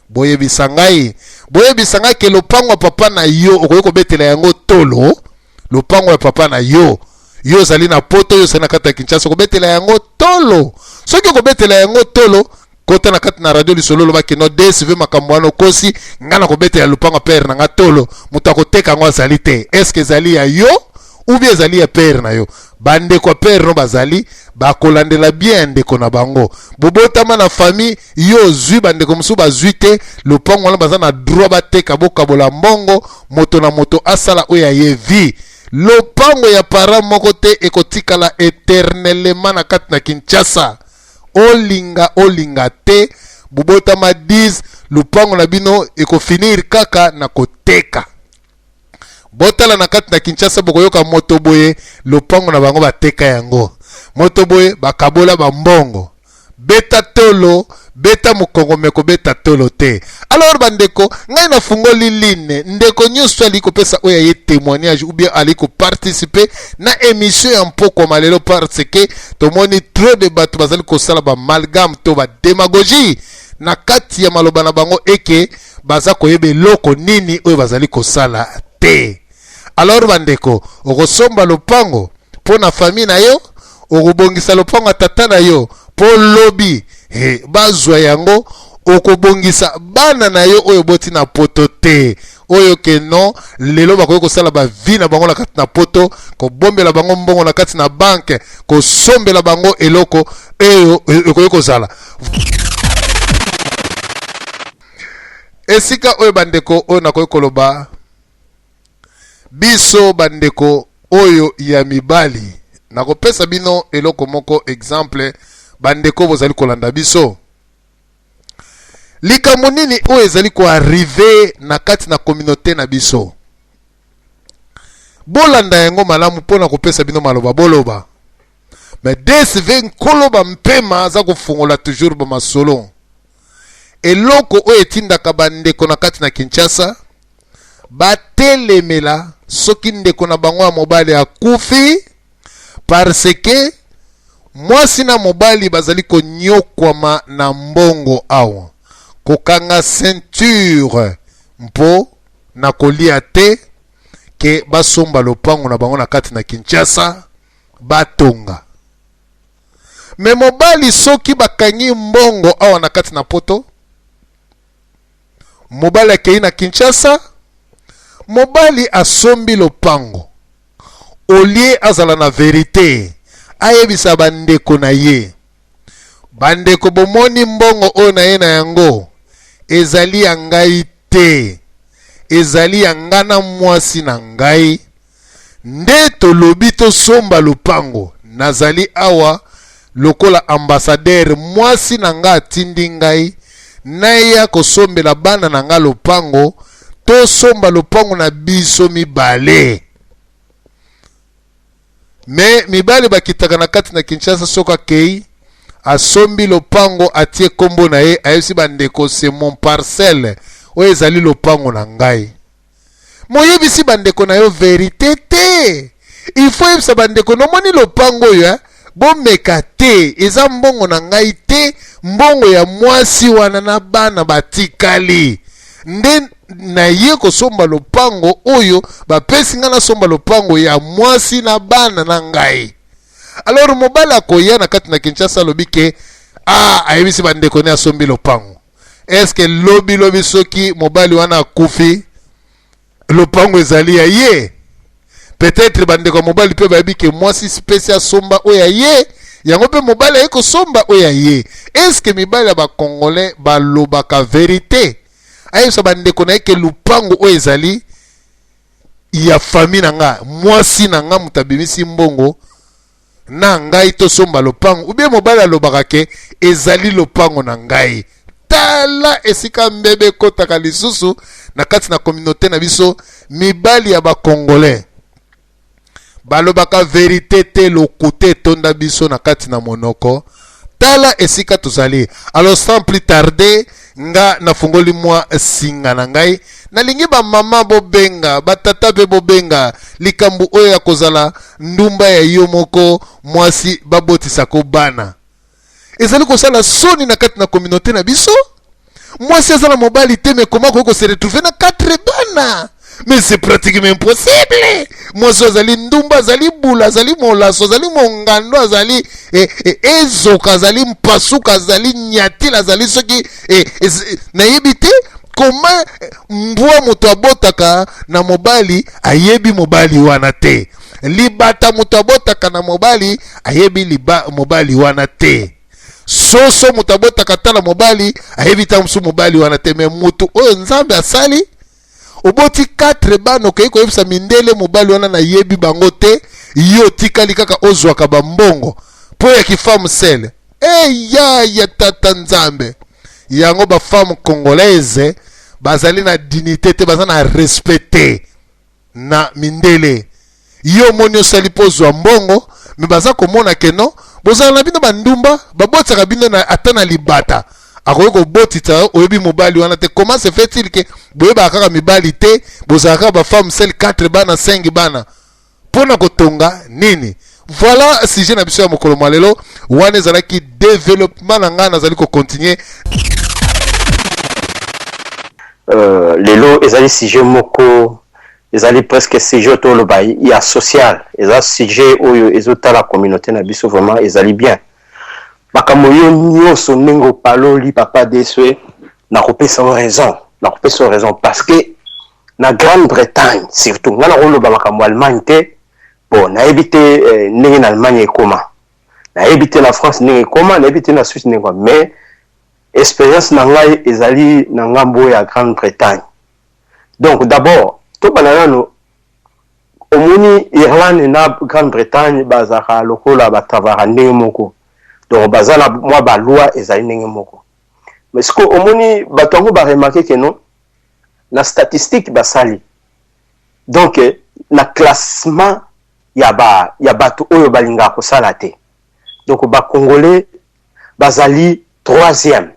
Boyebisa ngai, boyebisa ngai ke lopango ya papa na yo okoki kobetela yango tolo. Lopango ya papa na yo, yo ozali na poto, yo ozali na kati ya Kinshasa, okobetela yango tolo. Soki okobetela yango tolo, kota na kati na radio lisolo, loba ke no DSV makambo wana okosi, ngai nakobetela lopango ya père na nga tolo, moto akoteka yango azali te. Est-ce que ezali ya yo ou bien ezali ya père na yo? Bandeko ya père no bazali bakolandela bien ya ndeko na bango. Bobotama na famille, yo ozwi, bandeko mosusu bazwi te. Lopango wana baza na droit bateka, bokabola mbongo, moto na moto asala oyo ya ye vie. Lopango ya parent moko te ekotikala eternellement na kati na Kinshasa. Olinga olinga te, bobotama 10, lopango na bino ekofinir kaka na koteka. Botala na kati na Kinshasa, bokoyoka moto boye lopango na bango bateka yango, moto boye bakabola ba mbongo. Beta tolo, beta mokongo, me kobeta tolo te. Alors bandeko, ngai nafungoli line, ndeko nyonso ali kopesa oyo aye témoignage ou bien ali koparticiper na émission ya mpokwa malelo, parce que tomoni trop de bato bazali kosala ba amalgame to ba démagogie na kati ya maloba na bango, eke baza koyeba eloko nini oyo bazali kosala te. Alors bandeko, okosomba lopango mpo na famille na yo, okobongisa lopango ya tata na yo mpo lobi he, bazwa yango, okobongisa bana na yo oyo boti na poto te, oyo ke non lelo bakoki kosala ba vie na bango na kati na poto, kobombela bango mbongo na kati na banke, kosombela bango eloko eyo ekoki kozala esika oyo. Bandeko oyo nakoki koloba. Biso bandeko oyo ya mibali, nakopesa bino eloko moko exemple, bandeko bozali kolanda biso. Likambo nini oyo ezali ko arriver na kati na communauté na biso? Bolanda yango malamu mpo na kopesa bino maloba boloba. Mais DSV nkolo ba mpema aza kofungola toujours ba masolo. Eloko oyo etindaka bandeko na kati na Kinshasa batelemela soki ndeko na bango ya mobali akufi parce que mwasi na mobali bazali konyokwama na mbongo awa kokanga ceinture mpo na kolia te ke basomba lopango na bango na kati na Kinshasa batonga. Me mobali soki bakangi mbongo awa na kati na poto, mobali akei na Kinshasa, mobali asombi lopango, olie azala na verite, ayebisa bandeko na ye, bandeko bomoni mbongo oyo na ye na yango ezali ya ngai te, ezali ya nga na mwasi na ngai, nde tolobi tosomba lopango. Nazali awa lokola ambassadeur, mwasi na nga atindi ngai naya kosombela bana na nga lopango, tosomba lopango na biso mibale. Me mibali bakitaka na kati na Kinshasa, soki akei asombi lopango, atie kombo na ye, ayebisi bandeko c'est mon parcelle, oyo ezali lopango na ngai. Moyebisi bandeko na yo verite te. Il faut yebisa bandeko nomoni lopango oyo eh? Bomeka te, eza mbongo na ngai te, mbongo ya mwasi wana na bana batikali nde naye kosomba lopango oyo bapesi ngai, nasomba lopango ya mwasi na bana na ngai. Alors mobali akoya na kati na Kinshasa, alobi ke ah, ayebisi bandeko ne asombi lopango. Eske lobi lobi soki mobali wana akufi, lopango ezali ya ye? Peut-être bandeko ya mobali mpe bayebi ke mwasi spesi asomba oyo ya ye, yango mpe mobali aye kosomba oyo ya ye. Eske mibali ya bacongolais balobaka verite? Ayebisa bandeko na ye ke lupango oyo ezali ya famille na nga, mwasi na nga moto abimisi mbongo na ngai tosomba lopango, ubie mobali alobaka ke ezali lopango na ngai. Tala esika mbebe ekotaka lisusu na kati na communauté na biso, mibali ya bacongolais balobaka verite te, lokuta etonda biso na kati na monoko. Tala esika tozali. Alors sans plus tarder, nga nafungoli mwa singa na ngai, nalingi bamama bobenga, batata mpe bobenga. Likambo oyo ya kozala ndumba ya yo moko mwasi babotisako bana ezali kosala soni na kati na communauté na biso. Mwasi aza na mobali te, mais comment akoki kose retrouver na 4 bana? Mais c'est pratiquement impossible. Mwasi azali ndumba, azali bula, azali molaso, azali mongando, azali ezoka, azali mpasuka, azali nyatila, azali soki nayebi te comment mbwa moto abotaka na mobali ayebi mobali wana te, libata moto abotaka na mobali ayebi mobali wana te, soso moto abotaka tala mobali ayebi ta mosusu mobali wana te. Me moto oyo Nzambe asali, oboti 4 bana, okei koyebisa mindele mobali wana nayebi bango te, yo otikali kaka ozwaka bambongo mpo ya kifemme seule. Eya ya tata Nzambe, yango bafemme congolaise bazali na dignité te, baza na respect te na mindele. Yo omoni osali mpo ozwa mbongo, me baza komona ke non, bozala na bino bandumba, babotisaka bino na, ata na libata akoki kobotisa, oyebi mobali wana te. Comment se fait-il ke boyebaka kaka mibali te, bozalaka kaka bafemme seule, 4 bana, 5 bana, mpona kotonga nini? Voilà sujet na biso ya mokolo mwa lelo. Wana ezalaki développement na ngai, nazali kocontinue. Lelo ezali sujet moko, ezali presque sujet toloba ya social, eza sujet oyo ezotala communauté na biso. Vraiment ezali bien makambo yo nyonso ndenge opaloli, papa Deswe. Nakopesa yo raison, nakopesa yo raison, parce que na Grande-Bretagne surtout, nga nakoloba makambo Allemagne te, bon, nayebi te ndenge na Allemagne ekoma, nayebi te na France ndenge ekoma, nayebi te na Suisse ndenge ekoma, mais expérience na ngai ezali na ngambo ya Grande-Bretagne. Donc d'abord tobanda nano. Omoni Irlande na Grande Bretagne bazalaka lokola ba travaillaka ndenge moko, donc baza na mwa ba loi ezali ndenge moko. Mais sikoyo omoni bato yango ba remarquer que non, na statistique basali, donc na classement ya ba ya bato oyo balingaka kosala te, donc ba congolais bazali troisième,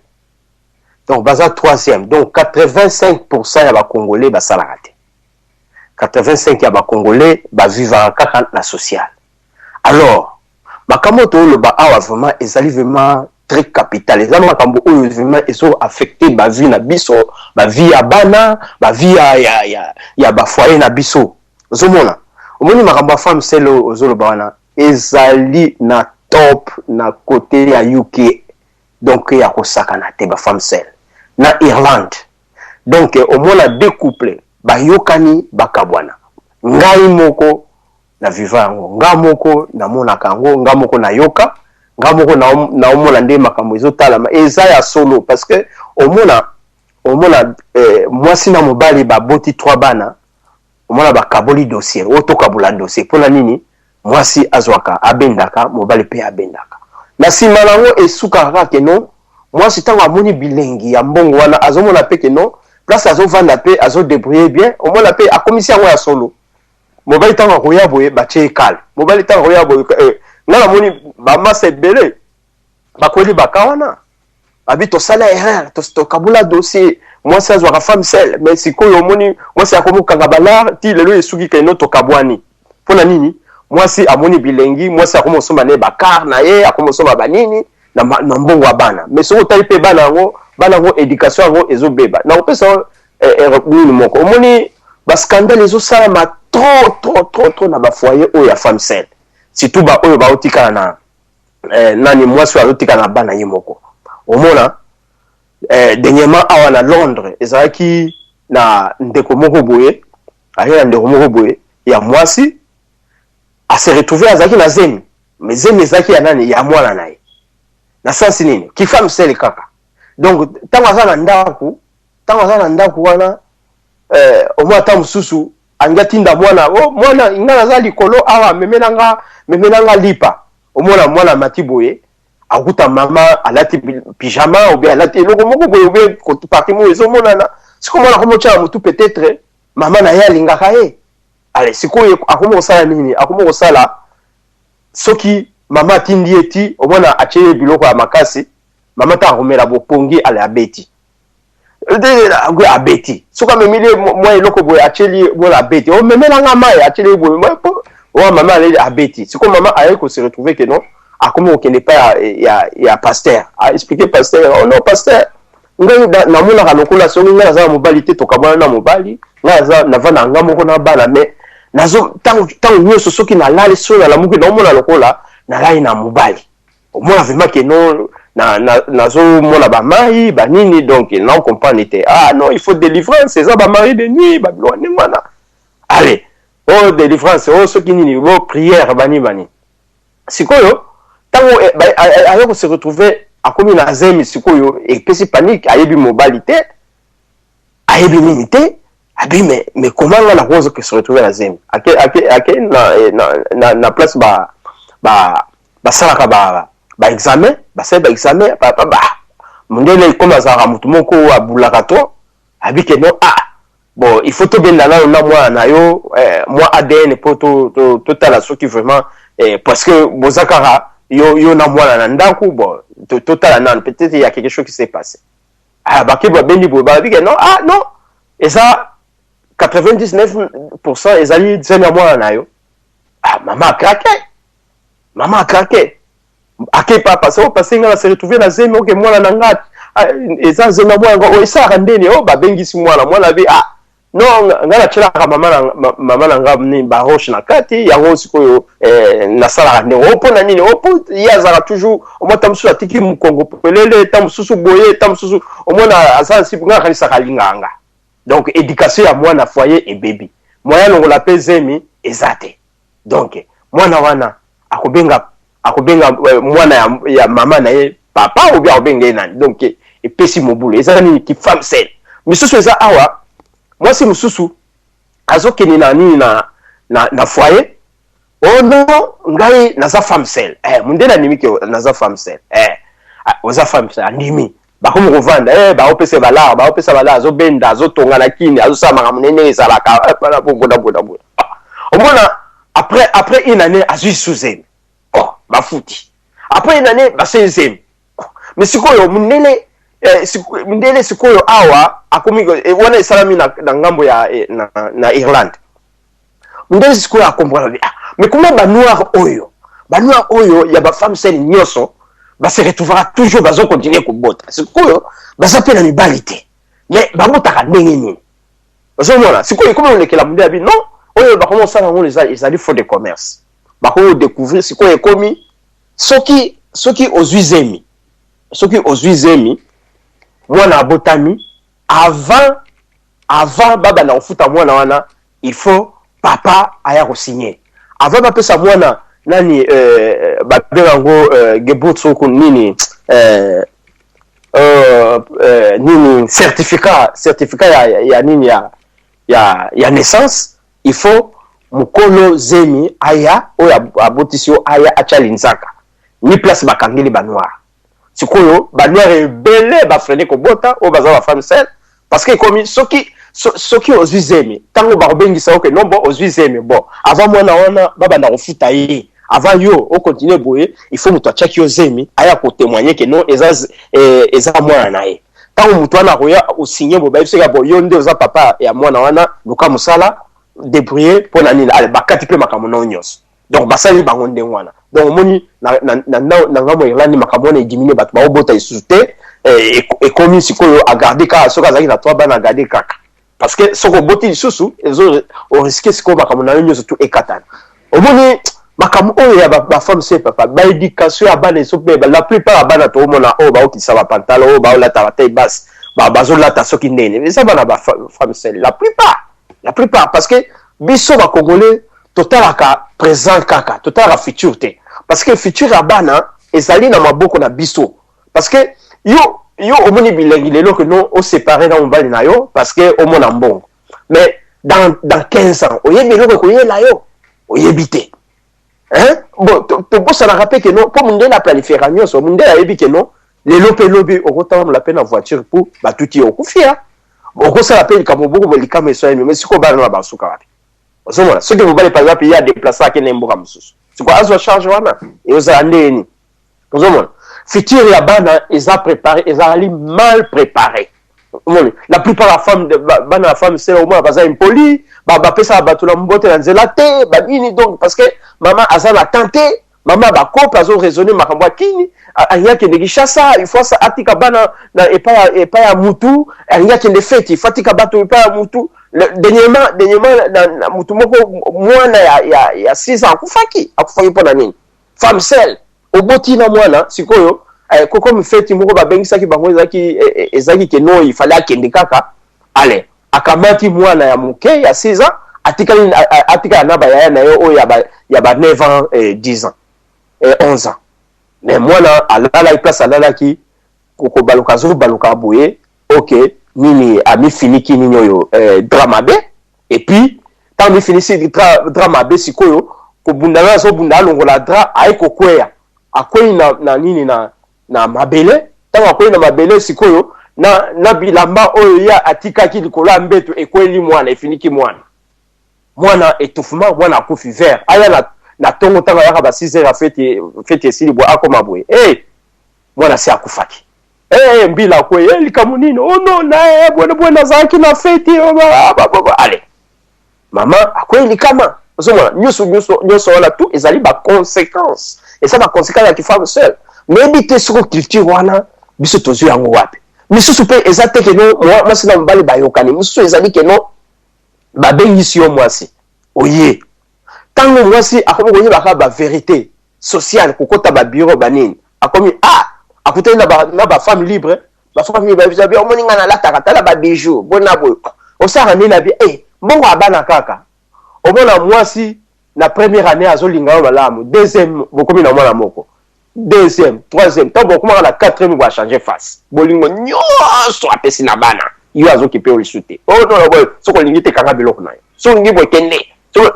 donc baza troisième, donc 85% ya ba congolais basalaka te. 85 ya ba congolais ba vivaka kaka na social. Alors makambo oyo toloba awa vraiment ezali vraiment très capital, eza makambo oyo vraiment ezo affecter ba vie na biso, ba vie ya bana, ba vie ya ba foyer na biso. Ozomona, omoni makambo ya femme seule oyo ozoloba wana ezali na top na côté ya UK, donc ya kosakana te, ba femme seule na Irlande. Donc omona deux couples bayokani bakabwana. Ngai moko na viva yango, nga moko namonaka yango, nga moko nayoka, nga moko naomona nde makambo ezotalama eza ya solo. Parce que omona mwasi na mobali baboti trois bana, omona bakaboli dossier oyo, tokabola dossier mpona nini? Mwasi azwaka, abendaka, mobali mpe abendaka. Na nsima nango esukaka kaka que non, mwasi ntango amoni bilengi ya mbongo wana, azomona mpe que non, place azovanda mpe azodébrouiller bien, omona mpe akomisi yango ya solo. Mobali ntango akoya boye, batie ekale. Mobali ntango akoya boye, nga namoni bamasa ebele bakweli baka wana, babi tosala erreur, tokabula dossier, mwasi azwaka femme seule. Mais sikoyo omoni mwasi akomokanga balar ti lelo, esuki que non, tokabwani. Mpona nini? Mwasi amoni bilengi, mwasi akomi kosomba na ye bacar na ye, akomi kosomba banini na mbongo ya bana. Mais soki otali mpe bana yango, bana yango éducation yango ezobeba. Na kopesa nini moko, omoni bascandale ezosalama trop trop trop trop na bafoyer oyo ya femme seule, surtout baoyo baotikala na nani, mwasi oyo azotikala na bana ye moko. Omona dernièrement awa na Londres, ezalaki na ndeko moko boye, aye na ndeko moko boye ya mwasi, ase retrouve azalaki na zemi. Mais zemi ezalaki ya nani? Ya mwana na ye. Na sens nini? Ki femme seule kaka. Donc ntango aza na ndako, ntango aza na ndako wana, omoi ata mosusu alingi atinda mwana: "O mwana, nga naza likolo awa, memelanga lipa." Omona mwana amati boye, akuta mama alati pyjama ou bien alati eloko moko boye, ou bien partie moko ezomonana. Sikoyo mwana akomi otya na motu peut-être mama na ye alingaka ye. Ale sikoyo akomi kosala nini? Akomi kosala soki mama atindi ye ti, omona atie ye biloko ya makasi. Mama ntango akomela bopongi, ale abeti, abeti. Soki amemeli ye mwa eloko boye, atieli ye, mwana abeti. Omemelanga mai, atieli ye boye, owa mama aleli, abeti. Sikoyo mama ayei kose retrouver que non, akomi kokende epai ya pasteur, aexpliquer pasteur: "Oh non, pasteur, ngai namonaka lokola soki ngai naza na mobali te, tokabwana na mobali, ngai naza navanda nga moko na bana. Mais nazo ntango nyonso soki nalali, soki nalamuki, naomona lokola nalali na mobali. Omona vraiment que non, nazomona bamai banini, donc na comprendre te. Ah non, il faut délivrance, eza bamari de nuit, babiloko ndenge wana. Allez, oh délivrance, oh soki nini, oh prière, bani bani." Sikoyo ntango aye kose retrouver akomi na zemi, sikoyo epesi panique. Ayebi mobali te, ayebi nini te. Abi mais comment nga nakoza se retrouver na zemi? Ake na place ba basalaka ba examen, basali ba examen, ba mondele komi azalaka motu moko abulaka to abi que non, ah bon, il faut tobenda nano na mwana na yo mwa ADN mpo totala soki vraiment, parce que boza kaka yo na mwana na ndako. Bon, totala nano, peut-être il y a quelque chose qui s'est passé. Ah, bake babendi boye, balobi que non, ah non, eza 99% ezali zemi ya mwana na yo. Ah, mama acraquer, mama acraquer, ake papa so parce nga na se retrouver na zemi, oke mwana na nga eza zemi ya mwana oyo esalaka ndeni? Oyo babengisi mwana, mwana be: "Ah non, nga natielaka mama na nga nini, baroche na kati yango. Sikoyo nasalaka ndenge o mpo na nini? O mpo ye azalaka toujours, omona ta mosusu atiki mokongo polele, ta mosusu boye, ta mosusu omona aza si nga akanisaka alingaka nga." Donc éducation ya mwana, foyer ebebi, moyen alongola mpe zemi eza te. Donc mwana wana akobenga mwana ya mama na ye papa ou bien akobenga ye nani? Donc epesi mobulu. Eza nini? Ki femme seule. Misusu eza awa, mwasi mosusu azokende na nini, na na, na foyer. Oh non, ngai naza femme seule. Eh, mundele andimi ke naza femme seule. Eh, ah, oza femme seule, andimi. Bakomi kovanda, eh, baopesa balar, baopesa balar, azobenda, azotonga na kini, azosala makambo nene ezalaka, eh, bana boboda boda boda. Ah, omona après après une année azwi sous-zemi. Oh, bafuti. Après une année basali zemi. Oh, mais sikoyo mundele eh, mundele sikoyo awa akomi eh, wana esalami na, na ngambo ya eh, na, na Irlande. Mundele sikoyo akomprendre, ah, mais comment ba noir oyo, ba noir oyo ya ba femme seule nyonso ba se retrouvera toujours bazo continuer kobota. Sikoyo baza pe na mibali te, mais babotaka ndenge nini? Ozomona sikoyo ekomi olekela mundele abi non, oyo bakomi kosala yango ezali faux de commerce. Bakomi kodécouvrir sikoyo ekomi soki soki ozwi zemi, soki ozwi zemi, mwana abotami, avant avant babanda kofuta mwana wana, il faut papa aya kosigner. Avant bapesa mwana nani, babenga yango Geburtsurkunde nini, nini, certificat, certificat ya, ya nini, ya naissance, il faut mokolo zemi aya, oyo abotisi yo, aya atya linzaka ni place bakangeli banoir. Sikoyo banoir ebele bafreiner kobota, oyo baza bafemme seule, parce que ekomi soki soki ozwi zemi, ntango bakobengisa yo ke non, bon, ozwi zemi, bon, avant mwana wana babanda kofuta ye, avant yo ocontinuer boye, il faut moto atiaki yo zemi aya kotémoigner ke non, eza, eza mwana na ye. Ntango moto wana akoya osigner boye, bayebisaka bo yo nde oza papa ya mwana wana, luka mosala, débrouiller. Mpo na nini? Ale, bakati mpe makambo nao nyonso. Donc basali bango ndenge wana. Donc omoni na ngambo ya Irlande, makambo wana ediminuer, bato baobota lisusu te. Ekomi sikoyo agarder kaka, soki azalaki na trois bana, agarder kaka, parce que soki oboti lisusu, ezo orisquer sikoyo makambo na yo nyonso tu ekatana. Omoni makambo oyo ya bafemme seule, papa, baéducation ya bana ezobeba. La plupart ya bana toomona oyo baokitisa bapantalon, oyo baolata bataille basse, bazolata soki ndeni, eza bana bafemme seule, la plupart, la plupart, parce que biso bacongolais totalaka présent kaka, totalaka futur te, parce que futur ya bana ezali na maboko na biso. Parce que yo omoni bilengi lelo ke non, oséparer na mobali na yo parce que omona mbongo, mais dans 15 ans, oyebi eloko ekoyela yo? Oyebi te, hein? Bon, tobosanaka mpe ke non, mpo mondele aplanifiera nyonso. Mondele ayebi ke non, lelo mpe lobi okotambola mpe na voiture mpo batuti yo, okufi ya okosala mpe likambo boko boye, likambo esalemi. Mais sikoyo bana na basuka wapi? Ozomona soki mobali par exemple ye adéplacer, akende mboka mosusu, sikoyo azwa charge wana eozala ndeni? Ozomona futur ya bana eza préparé, ezali mal préparé. Omoni la plupart ya femme, bana ya femme seule, omona baza impoli, bapesaka bato na mbote na nzela te, banini. Donc parce que mama aza na temps te, mama bakope azoraisonner makambo ya kini, alingi akende Kinshasa, il faut atika bana na epai ya mutu, alingi akende feti, il faut atika bato epai ya mutu. Dernièrement na mutu moko, mwana ya 6 ans akufaki. Akufaki mpo na nini? Femme seule, oboti na mwana. Sikoyo kokomi feti moko babengisaki bango, ezalaki ke non, il fallait akende kaka. Ale, akamati mwana ya moke ya 6 ans, atikali, atikala na bayaya na ye oyo ya ba 9 ans, 10 ans, 11 ans. Mais mwana alalaki place alalaki, kobaluka, azobaluka boye, ok, nini, amifiniki nini oyo, drap mabe. Et puis ntango mifinisi drap mabe, sikoyo kobunda na azobunda, alongola drap, aye kokweya, akwei na nini, na mabele. Ntango akwei na mabele, sikoyo na bilamba oyo ye atikaki likolo ya mbeto ekweli mwana, efiniki mwana, mwana étouffement, mwana akufi. Vers aya na ntongo, ntango ayaka ba 6 heures ya feti, feti esili boye, akoma boye, hey, mwana si akufaki. Hey, mbila akwe, hey, likambo nini? Oh non, na eh, bwene bwene, nazalaki na feti. Oh, ale, mama akwei likama. Ozomona nyonso nyonso nyonso wana tout ezali baconséquence, eza baconséquence ya kifemme seule. Nayebi te soko culture wana biso tozwi yango wapi. Misusu mpe eza te ke no mwasi na mobali bayokani, misusu ezali ke no babengisi yo mwasi, oye. Ntango mwasi akomi koyebaka bavérité sociale, kokota babureau banini, akomi, ah, akutani na bafemme libre. Bafemme libre bayebisa bi: "Omoni, ngai nalataka, tala babijou bona boye, osalaka nini?" Abi: "Eh, mbongo ya bana kaka." Omona mwasi na première année azolinga yo malamu, deuxième bokomi na mwana moko, deuxième, troisième, ntango bokomaka na quatrième, bo achanger face, bolingo nyonso apesi na bana, yo azokipe yo lisu te. Oh non, boye soki olingi te, kanga biloko na yo, soki olingi boye, kende.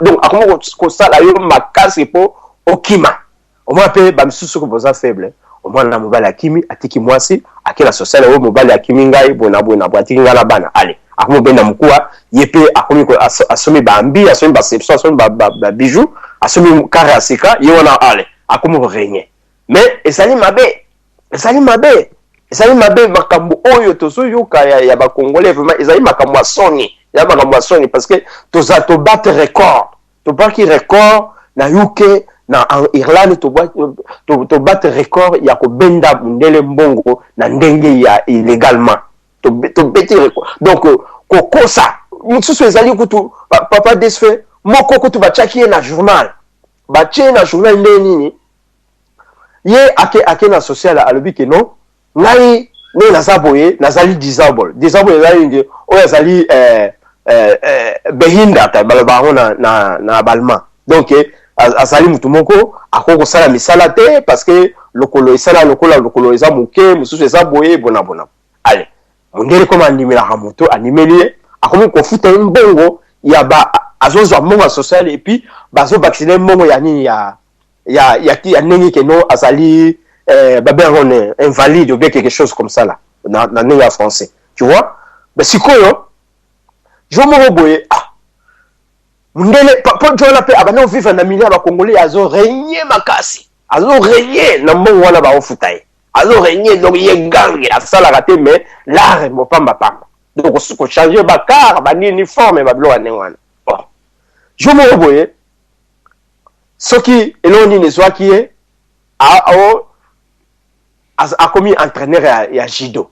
Donc akomi kosala yo makasi mpo okima. Omona mpe bamisusu soki boza faible, omwana mobali akimi, atiki mwasi, ake na social: oyo mobali akimi ngai boye na boye na boye, atiki ngai na bana. Ale akomi obenda mokuwa, ye mpe akomi asomi baambi, asomi baception, asomi babijou, asomi kare ya sika. Ye wana ale akomi korégner. Mais ezali mabe, ezali mabe, ezali mabe. Makambo oyo tozoyoka ya bacongolais, vraiment ezali makambo ya soni, ya makambo ya soni, parce que toza tobattre record, tobaki record na UK, na Irlande, tobattre record ya kobenda mundele mbongo na ndenge ya illégalement. Tobeti record. Donc kokosa mosusu ezali kutu, papa Desfe moko kutu batiaki ye na journal, batie ye na journal ndenge nini? Ye ake na social, alobi ke non, ngai ndenge naza boye, nazali disable. Disable ezali nini? Oyo azali behindert, baloba yango na ballemand. Donc azali mutu moko akoki kosala misala te, parce que lokolo esala lokola lokolo eza moke, mosusu eza boye bona bona. Ale mondele koma andimelaka moto, andimeli ye, akomi kofuta ye mbongo ya ba, azozwa mbongo ya social, et puis bazobakisela ye mbongo ya nini, ya ndenge ke no azali babengaka ngo invalide ou bien quelque chose comme ça là na ndenge ya français, tu vois. Mais sikoyo jour moko boye, ah, mundele po jo wana mpe abandi kovivre na milieu ya bacongolais, azorégner makasi, azorégner na mbongo wana baofuta ye, azorégner. Donc ye gange asalaka te, mais lare mopambapamba, donc kochanger bacar, banini, forme, babiloko ya ndenge wana. Bon, jour moko boye, soki eloko nini ezwaki ye, akomi entraîneur ya judo,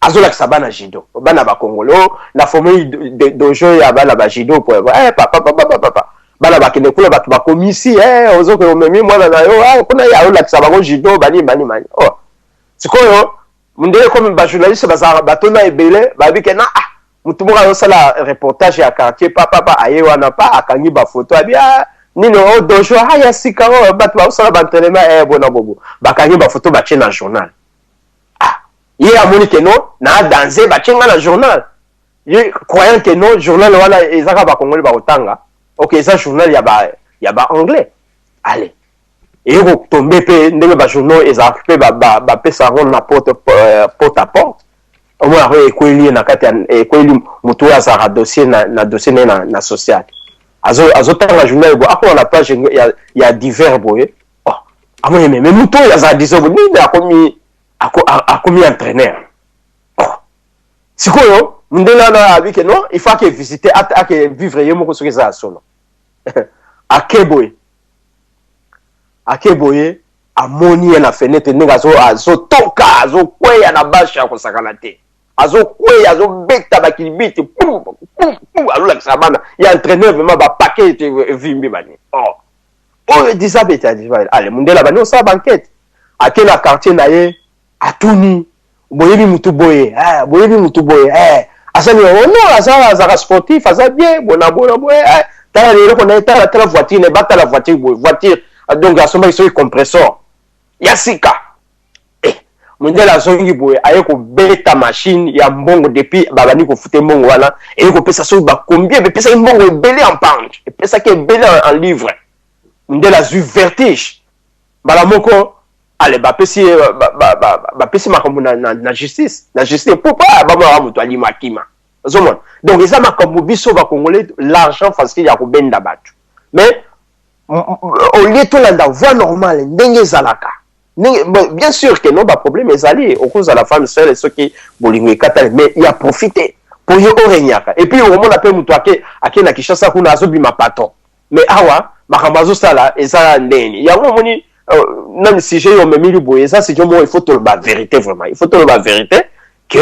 azolakisa bana judo, bana bakongolo. O na forme dojo ya bana ba judo po papa, papa, papa, bana bakende kuna, bato bakomisi ozoke omemi mwana na yo kuna, ye azolakisa bango judo, bani bani bani. Oh, sikoyo ndenge komi bajournaliste bazalaka batona ebele, bayebi ke na ah, motu moko azosala reportage ya quartier, pa pa aye wana, pa akangi bafoto, abi ah, nini o dojo ah, ya sika oyo bato bazosala baentraînement bona bobo, bakangi bafoto, batie na journal. Ah, ye amoni ke non, na danse, batie nga na journal. Ye croyant ke non, journal wana ezaka bakongoli bakotanga. Ok, eza journal ya ba anglais. Allez, eye kotombe mpe ndenge bajournaux ezalaka mpe bapesa yango na porte, porte à porte. Omona yango ekweli ye na kati, ekweli moto oyo azalaka dossier na dossier na ye na social, azotanga journal boye, akoma na page ya divers boye, oh, amoni me moto oyo azala disable nini, akomi entraîneur. Oh. Sikoyo ndenge wana abi ke non, il faut ake visiter, ake vivre ye moko soki eza ya solo. Ake boye, ake boye, amoni ye na fenêtre ndenge azotoka, azokweya na bashe ya kosakana te, azokweya, azobeta bakilibiti, pum pum pum, azolakisa bana ya entraîneur vraiment bapake evimbi bani. Oh, oyo disable ete. Ale mundele abandi kosala baenquête, ake na quartier na ye, atuni: boyebi mutu boye? Boyebi mutu boye? Asali oh non, aza azaka sportif, aza bien bona bona boye. Tala eloko na ye, tala, tala voiture na ye, batala voiture boye, voiture donc asombaki soki compressor ya sika. Mondele azongi boye, aye kobeta machine ya mbongo depuis babandi kofuta mbongo wana, eye kopesa soki bacombien, epesaki mbongo ebele en pound, epesaki ebele en livre. Mondele azwi vertige mbala moko. Ale bapesi ye, bapesi makambo na justice, na justice po pa bamonaka moto alima akima. Ozomona, donc eza makambo biso bacongolais, l'argent facile ya kobenda bato. Mais au lieu tolanda voie normale ndenge ezalaka ndenge, bien sûr ke non, baproblème ezali, okozala femme seule soki bolingo ekatani, mais ya profite po ye oregnaka. Et puis okomona mpe moto ake na Kinshasa kuna, azobima patron, mais awa makambo azosala eza ndeni yango. Omoni nani, sujet oyo omemili boye eza sujet moko il faut toloba vérité, vraiment il faut toloba vérité ke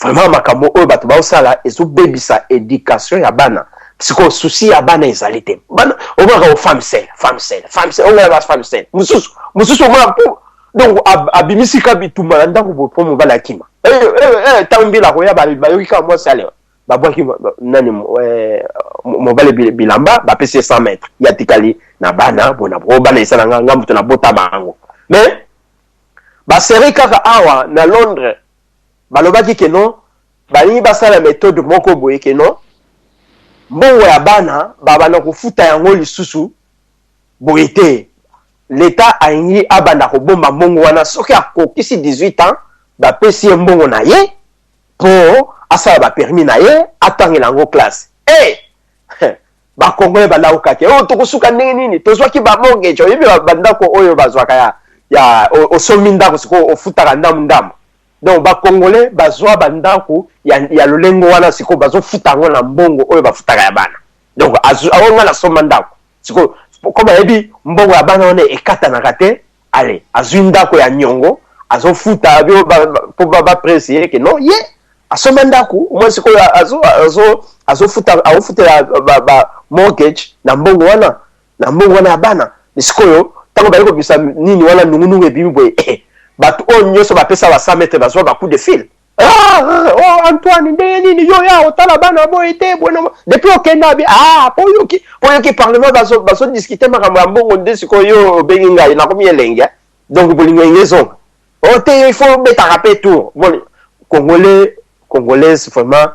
vraiment makambo oyo bato baosala ezobebisa éducation ya bana. Sikoyo souci ya bana ezali te. Bana omonaka o femme seule, femme seule, femme seule, ongana ba femme seule mosusu mosusu, omona po donc abimisi ka bitumba na ndako boye mpo mobali akima. Ntango mbila koya, bayoki kaka mwasi, ale babwaki nani, mobali bilamba, bapesi ye 100 mètre, ye atikali na bana bona o bana esala nga nga moto nabota bango. Mais baseri kaka awa na Londres, balobaki ke non, balingi basala méthode moko boye ke non. Mbongo ya bana babanda kofuta yango lisusu boye te. L'Etat alingi abanda kobomba mbongo wana, soki akokisi 18 ans bapesi ye mbongo na ye po asala ba permis na ye, atangela yango classe. Eh! Ba congolais balawuka te. Oh, tokosuka ndenge nini? Tozwaki ba mortgage, oyebi ba ndako oyo bazwaka ya ya osombi ndako sikoyo ofutaka ndambu ndambu. Donc ba congolais bazwa ba ndako ya, ya lolengo wana sikoyo bazofuta yango na mbongo oyo bafutaka ya bana. Donc awo nga nasomba ndako sikoyo comme ayebi mbongo ya bana wana ekatanaka te, allez azwi ndako ya nyongo azofuta po ba presse ye ke non, ye asomba ndako au moins sikoyo azofuta aofutela ba mortgage na mbongo wana, na mbongo wana ya bana. Sikoyo ntango baye kobimisa nini wana, nungunungu ebimi boye, bato oyo nyonso bapesa ba 100 mètres bazwa ba coup de fil. Ah, oh, Antoine, ndenge nini yo ya otala bana boye te boye depuis okenda bi ah po yoki po yoki parlement bazo bazo discuter makambo ya mbongo nde sikoyo yo obengi ngai nakomi elenge. Donc bolingo enge ezonga o te, il faut obetaka pe tour. Bon, congolais, congolaise vraiment,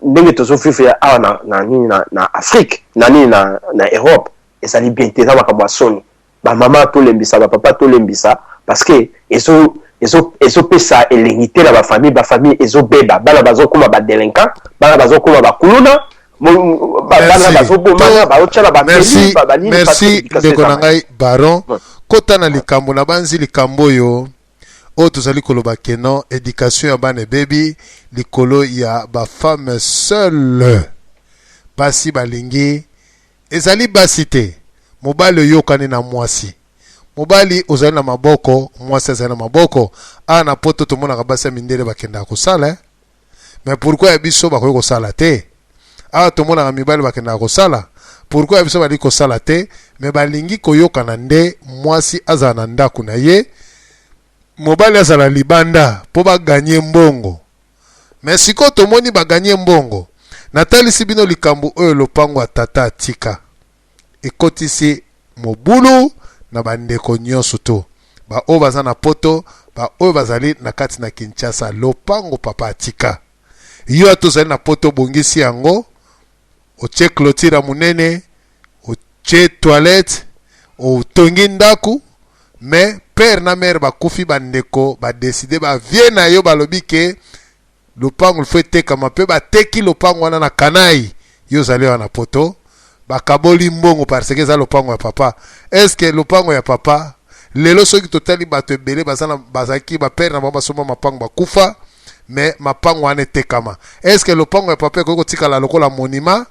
ndenge tozo vivre awa na na nini na, na Afrique na nini na, na Europe ezali bien te, eza makambo ya soni. Ba mama tolembisa, ba papa tolembisa, parce que ezo ezo ezopesa elengi te na ba famille, ba famille ezobeba, bana bazokoma ba delinquant, bana bazokoma ba kuluna, bana bazobomana, bazotyana ba Merci, merci ndeko na ngai Baron. Kota na likambo na banzi, likambo oyo oyo tozali koloba keno education ya bana ebebi likolo ya ba femme seule. Basi balingi ezali basi te, mobali oyokani na mwasi, mobali ozali na maboko, mwasi azali na maboko. Awa na poto tomonaka basi ya mindele bakendaka kosala, eh? Mais pourquoi ya biso bakoki kosala te? Awa tomonaka mibali bakendaka kosala, pourquoi ya biso balingi kosala te? Mais balingi koyokana nde mwasi azala na ndako na ye, mobali azala libanda mpo baganye mbongo. Mais sikoyo tomoni baganye mbongo. Natalisi bino likambo oyo lopango ya tata atika ekotisi mobulu na bandeko nyonso to baoyo baza na poto, baoyo bazali na kati na Kinshasa. Lopango papa atika, yo ata ozali na poto, obongisi yango, otie clôture ya monene, otie toilette, otongi ndako, mais père na mère bakufi, bandeko badeside, bavie na yo balobi ke lopango il faut etekama, mpe bateki lopango wana na kanai. Yo ozali wana na poto, bakaboli mbongo parce que eza lopango ya papa. Est-ce lopango ya papa lelo, soki totali bato ebele baza na bazalaki bapere na bango basomba mapango, bakufa, mais mapango wana etekama, est-ce lopango ya papa ekoki kotikala lokola monument?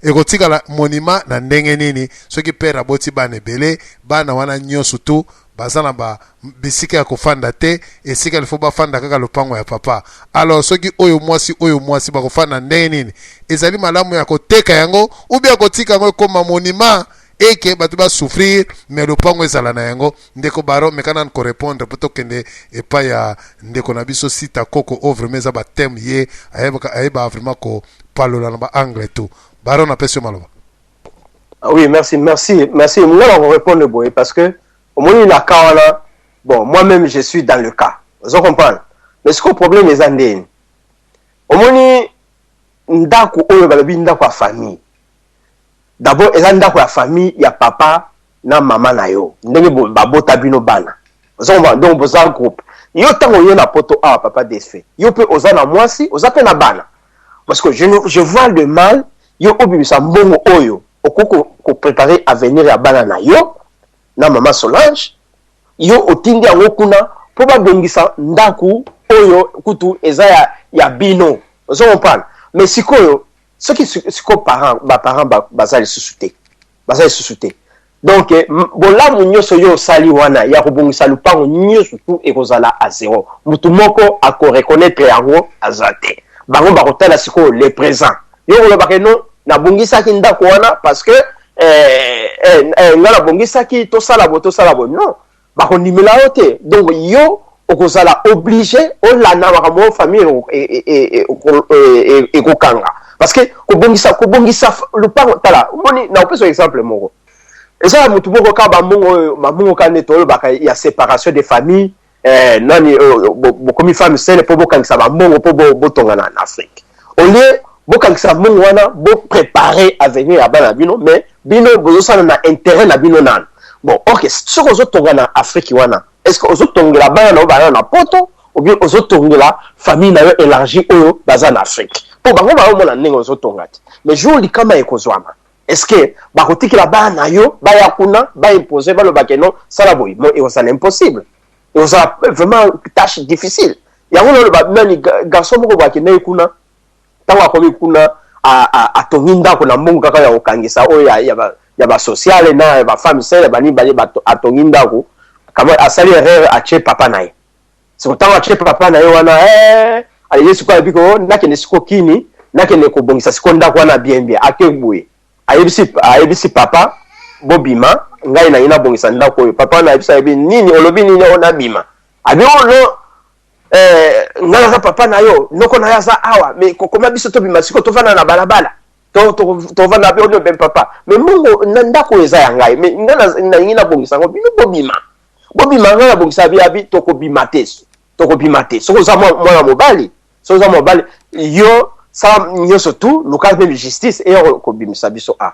Ekotikala monument na ndenge nini soki pere aboti bana ebele, bana wana nyonso tu baza na ba bisika ya kofanda te? Esika il faut bafanda kaka lopango ya papa. Alors soki oyo mwasi, oyo mwasi bakofanda ndenge nini? Ezali malamu ya koteka yango ou bien kotika yango ekoma monument eke bato basouffrir, mais lopango ezala na yango. Ndeko Baron, meka nanu korépondre mpo tokende epai ya ndeko na biso Sita Koko oyo vraiment eza bathème ye ayebaka vraiment kopalola na baangle tout. Baron, apesi yo maloba. Ah oui, merci, merci, merci. Moi, on répondre boye parce que au moins il a cas là. Bon, moi-même je suis dans le cas. Vous comprenez? Mais ce que le problème est ndeni. Omoni ndako oyo balobi ndako ya famille. D'abord eza ndako ya famille ya papa na mama na yo, ndenge babota bino bana. Ozo comprendre? Donc boza groupe. Yo ntango oye na poto awa, papa Desfe, yo mpe oza na mwasi, oza mpe na bana. Parce que je vois le mal yo obimisa mbongo oyo okoki kopréparer avenir ya bana na yo na mama Solange, yo otindi yango kuna mpo babongisa ndako oyo kutu eza ya bino. Ozo comprendre? Mais sikoyo soki sikoyo parent baparent baza lisusu te, baza lisusu te, donc bolamu nyonso yo osali wana ya kobongisa lupango nyonso tu ekozala à zéro. Mutu moko akoreconnaître yango aza te. Bango bakotala sikoyo le présent. Yo kolobaka no nabongisaki ndako wana parce que nga nabongisaki, tosala boye, tosala boye, non, bakondimela yo te. Donc yo okozala obligé olanda makambo oyo famille ekokanga, parce que kobongisa lupango, tala, omoni, na kopesa exemple moko, eza ya motu moko kaka bambongo oyo, bambongo kaka nde tolobaka ya séparation de famille, nani bokomi femme seule mpo bokangisa bambongo mpo botonga na Afrique au lieu. Bokangisa mbongo wana, boprépare avenir ya bana na bino. Mais bino bozosala na intérêt na bino nano. Bon, ok, soki ozotonga na Afrique wana, est ce que ozotongela bana na yo bana na Poto, ou bien ozotongela famille na yo élargie oyo baza na Afrique? Mpo bango baomona ndenge ozotonga te. Mais jour likama ekozwama, est ce que bakotikela bana na yo baya kuna, baimpose, balobake non, sala boye? Mo ekozala impossible, ekozala vraiment tâche difficile. Yango naloba, nani, garçon moko boye akendaki kuna. Ntango akomi kuna, atongi ndako na mbongo kaka ya kokangisa oyo ya basociale na ya bafemme sele banini bani. Atongi ndako kama asali erreur, atie papa na ye. Siko ntango atie papa na ye wana, aye sikoyo, ayebi ko nakende siko kini, nakende kobongisa siko ndako wana bien bien. Ake boye, ayebisi papa: "Bobima, ngai nangi nabongisa ndako oyo." Papa wana ayebisi, ayebi nini, olobi nini oyo nabima? Abi ono ngai naza papa na yo, noko na yo aza awa, mais kokoma biso tobima sikoyo, tovanda na balabala, tovanda be ono. Ben papa, mais mbongo na ndako oyo eza ya ngai, mais ngai nalingi nabongisa yango, bino bobima, bobima, ngai nabongisa. Abi abi tokobima te, tokobima te. Soki oza mwana mobali, soki oza mobali, yo sala nyonso tu, luka mpe justice eya kobimisa biso. A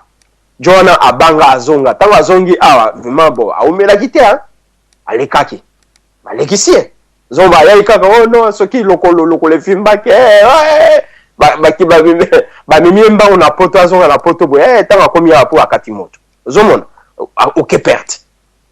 jo wana abanga, azonga. Ntango azongi awa, vraiment, bon, awumelaki te, alekaki, balekisi ye. Zomba ayai kaka, oh non, soki lokolo, lokolo efimbaki, bamemi ye mbango na Poto. Azonga na Poto boye, ntango akomi awa, mpo akati moto, ozomona oke perte,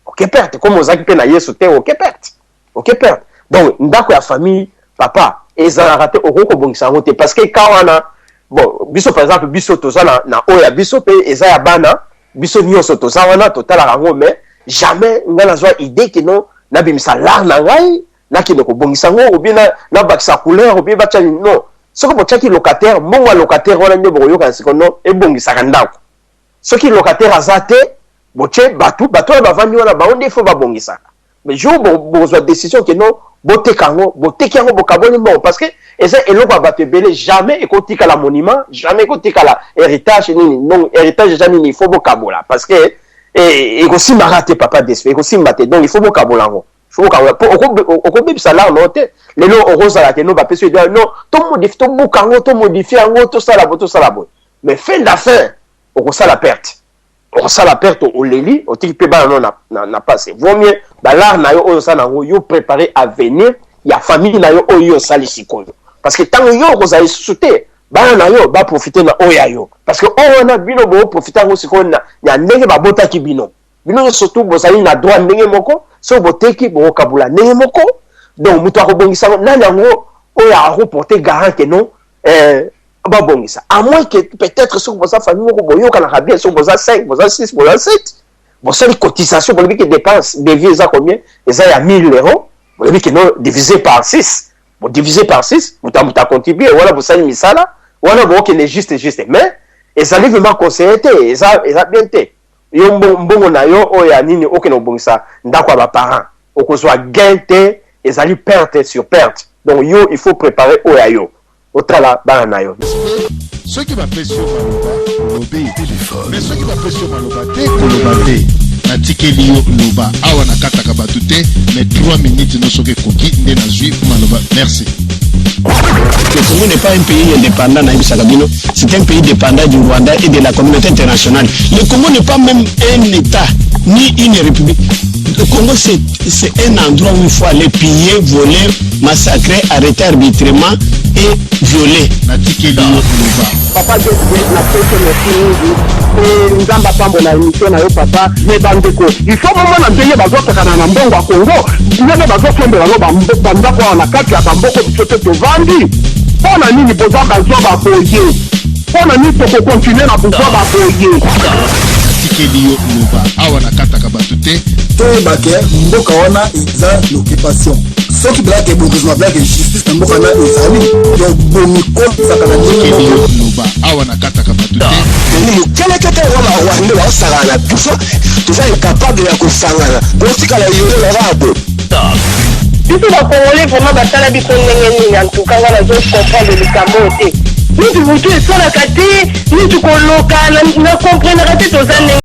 oke perte. Comme ozalaki mpe na Yesu te, oke perte, oke perte. Donc ndako ya famille, papa, ezalaka te, okoki kobongisa yango te, parce que ka wana, bon, biso par exemple, biso toza na oyo ya biso mpe eza ya bana biso nyonso, toza wana, totalaka yango. Mais jamais ngai nazwa idée ke non, nabimisa l'art na ngai, nakende kobongisa yango, ou bien nabakisa couleur, ou bien batya. Non, soki botiaki locataire, mbongo ya locataire wana nde bokoyoka siko non, ebongisaka ndako. Soki locataire aza te, botie bato, bato oyo bavandi wana, bango nde faut babongisaka. Mais jour bozwa décision ke non, boteka yango, boteki yango, bokaboli mbongo, parce que eza eloko ya bato ebele. Jamais ekotikala monument, jamais ekotikala héritage nini. Donc héritage eza nini? Il faut bokabola, parce que ekosimbaka te, papa despe, ekosimba te. Donc il faut bokabola yango, okobebisa l'art no te. Lelo okozala ke no, bapesi yo non, tomodifie, tobuka yango, tomodifie yango, tosala boye, tosala boye, mais fin la fin okosala perte, okosala perte, oleli, otiki mpe bana no na passe. Vaut mieux bal'art na yo oyo osala yango, yo préparer avenir ya famille na yo oyo yo osali sikoyo, parce que ntango yo okozala lisusu te, bana na yo baprofite na oyo ya yo, parce que oyo wana bino booprofite yango sikoyo na ndenge babotaki bino. Bino nyonso tu bozali na droit ndenge moko. Soki boteki, bokokabula ndenge moko. Donc moto akobongisa nani yango oyo akoporte garant ke non, babongisa? À moins que peut-être soki boza famille moko boyokanaka bien, soki boza 5, boza 6, boza 7, bosali cotisation, bolobi ke dépense de vie eza combien? Eza ya 1000 euros. Bolobi ke non, divisé par 6, bodivisé par 6, moto ya moto acontribue wana, bosali misala wana, bookende juste juste. Mais ezali vraiment conseillé te, eza bien te. Yo mbongo na yo oyo ya nini, okende kobongisa ndako ya baparent, okozwa gain te, ezali perte sur perte. Donc yo, il faut préparer oyo ya yo, otala bana na yo. Soki bapesi yo maloba, olobi. Mais soki bapesi yo maloba te, koloba te. Natikeli yo loba awa, nakataka bato te, mais 3 minutes no soki ekoki nde nazwi maloba. Merci. Le Congo n'est pas un pays indépendant, nayebisaka bino, c'est un pays dépendant du Rwanda et de la communauté internationale. Le Congo n'est pas même un État, ni une république. Le Congo, c'est un endroit où il faut aller piller, voler, massacrer, arrêter arbitrairement et violer. Natikeli yo loba. Papa Jespe, napesi merci mingi mpe Nzambe apambola émission na yo, papa. Mais bandeko, il faut momona ndenge bazosakana na mbongo ya Kongo, ndenge bazosombela yango bandako awa na kati ya bamboko biso te tovandi. Mpo na nini boza bazwa baboye? Mpo na nini tokokontinue na bozwa baboye? Natikeli yo loba awa, nakataka bato te. Toyeba ke mboka wana eza l'occupation. Soki bilaka ebongizima, bilaka justice na mboka wana ezali yobomi kosaka na ndenge Natikeli yo moko. loba awa, nakataka bato te. Mokeleke te wa barwandais baosakana na biso, toza incapable ya kosangana, kotikala yolo kaka boye. Biso bacongolais vraiment, basala biso ndenge nini? En tout cas nga nazo comprendre likambo oyo te. Mutu butu esalaka te, mutu koloka, na comprenaka te, toza ndenge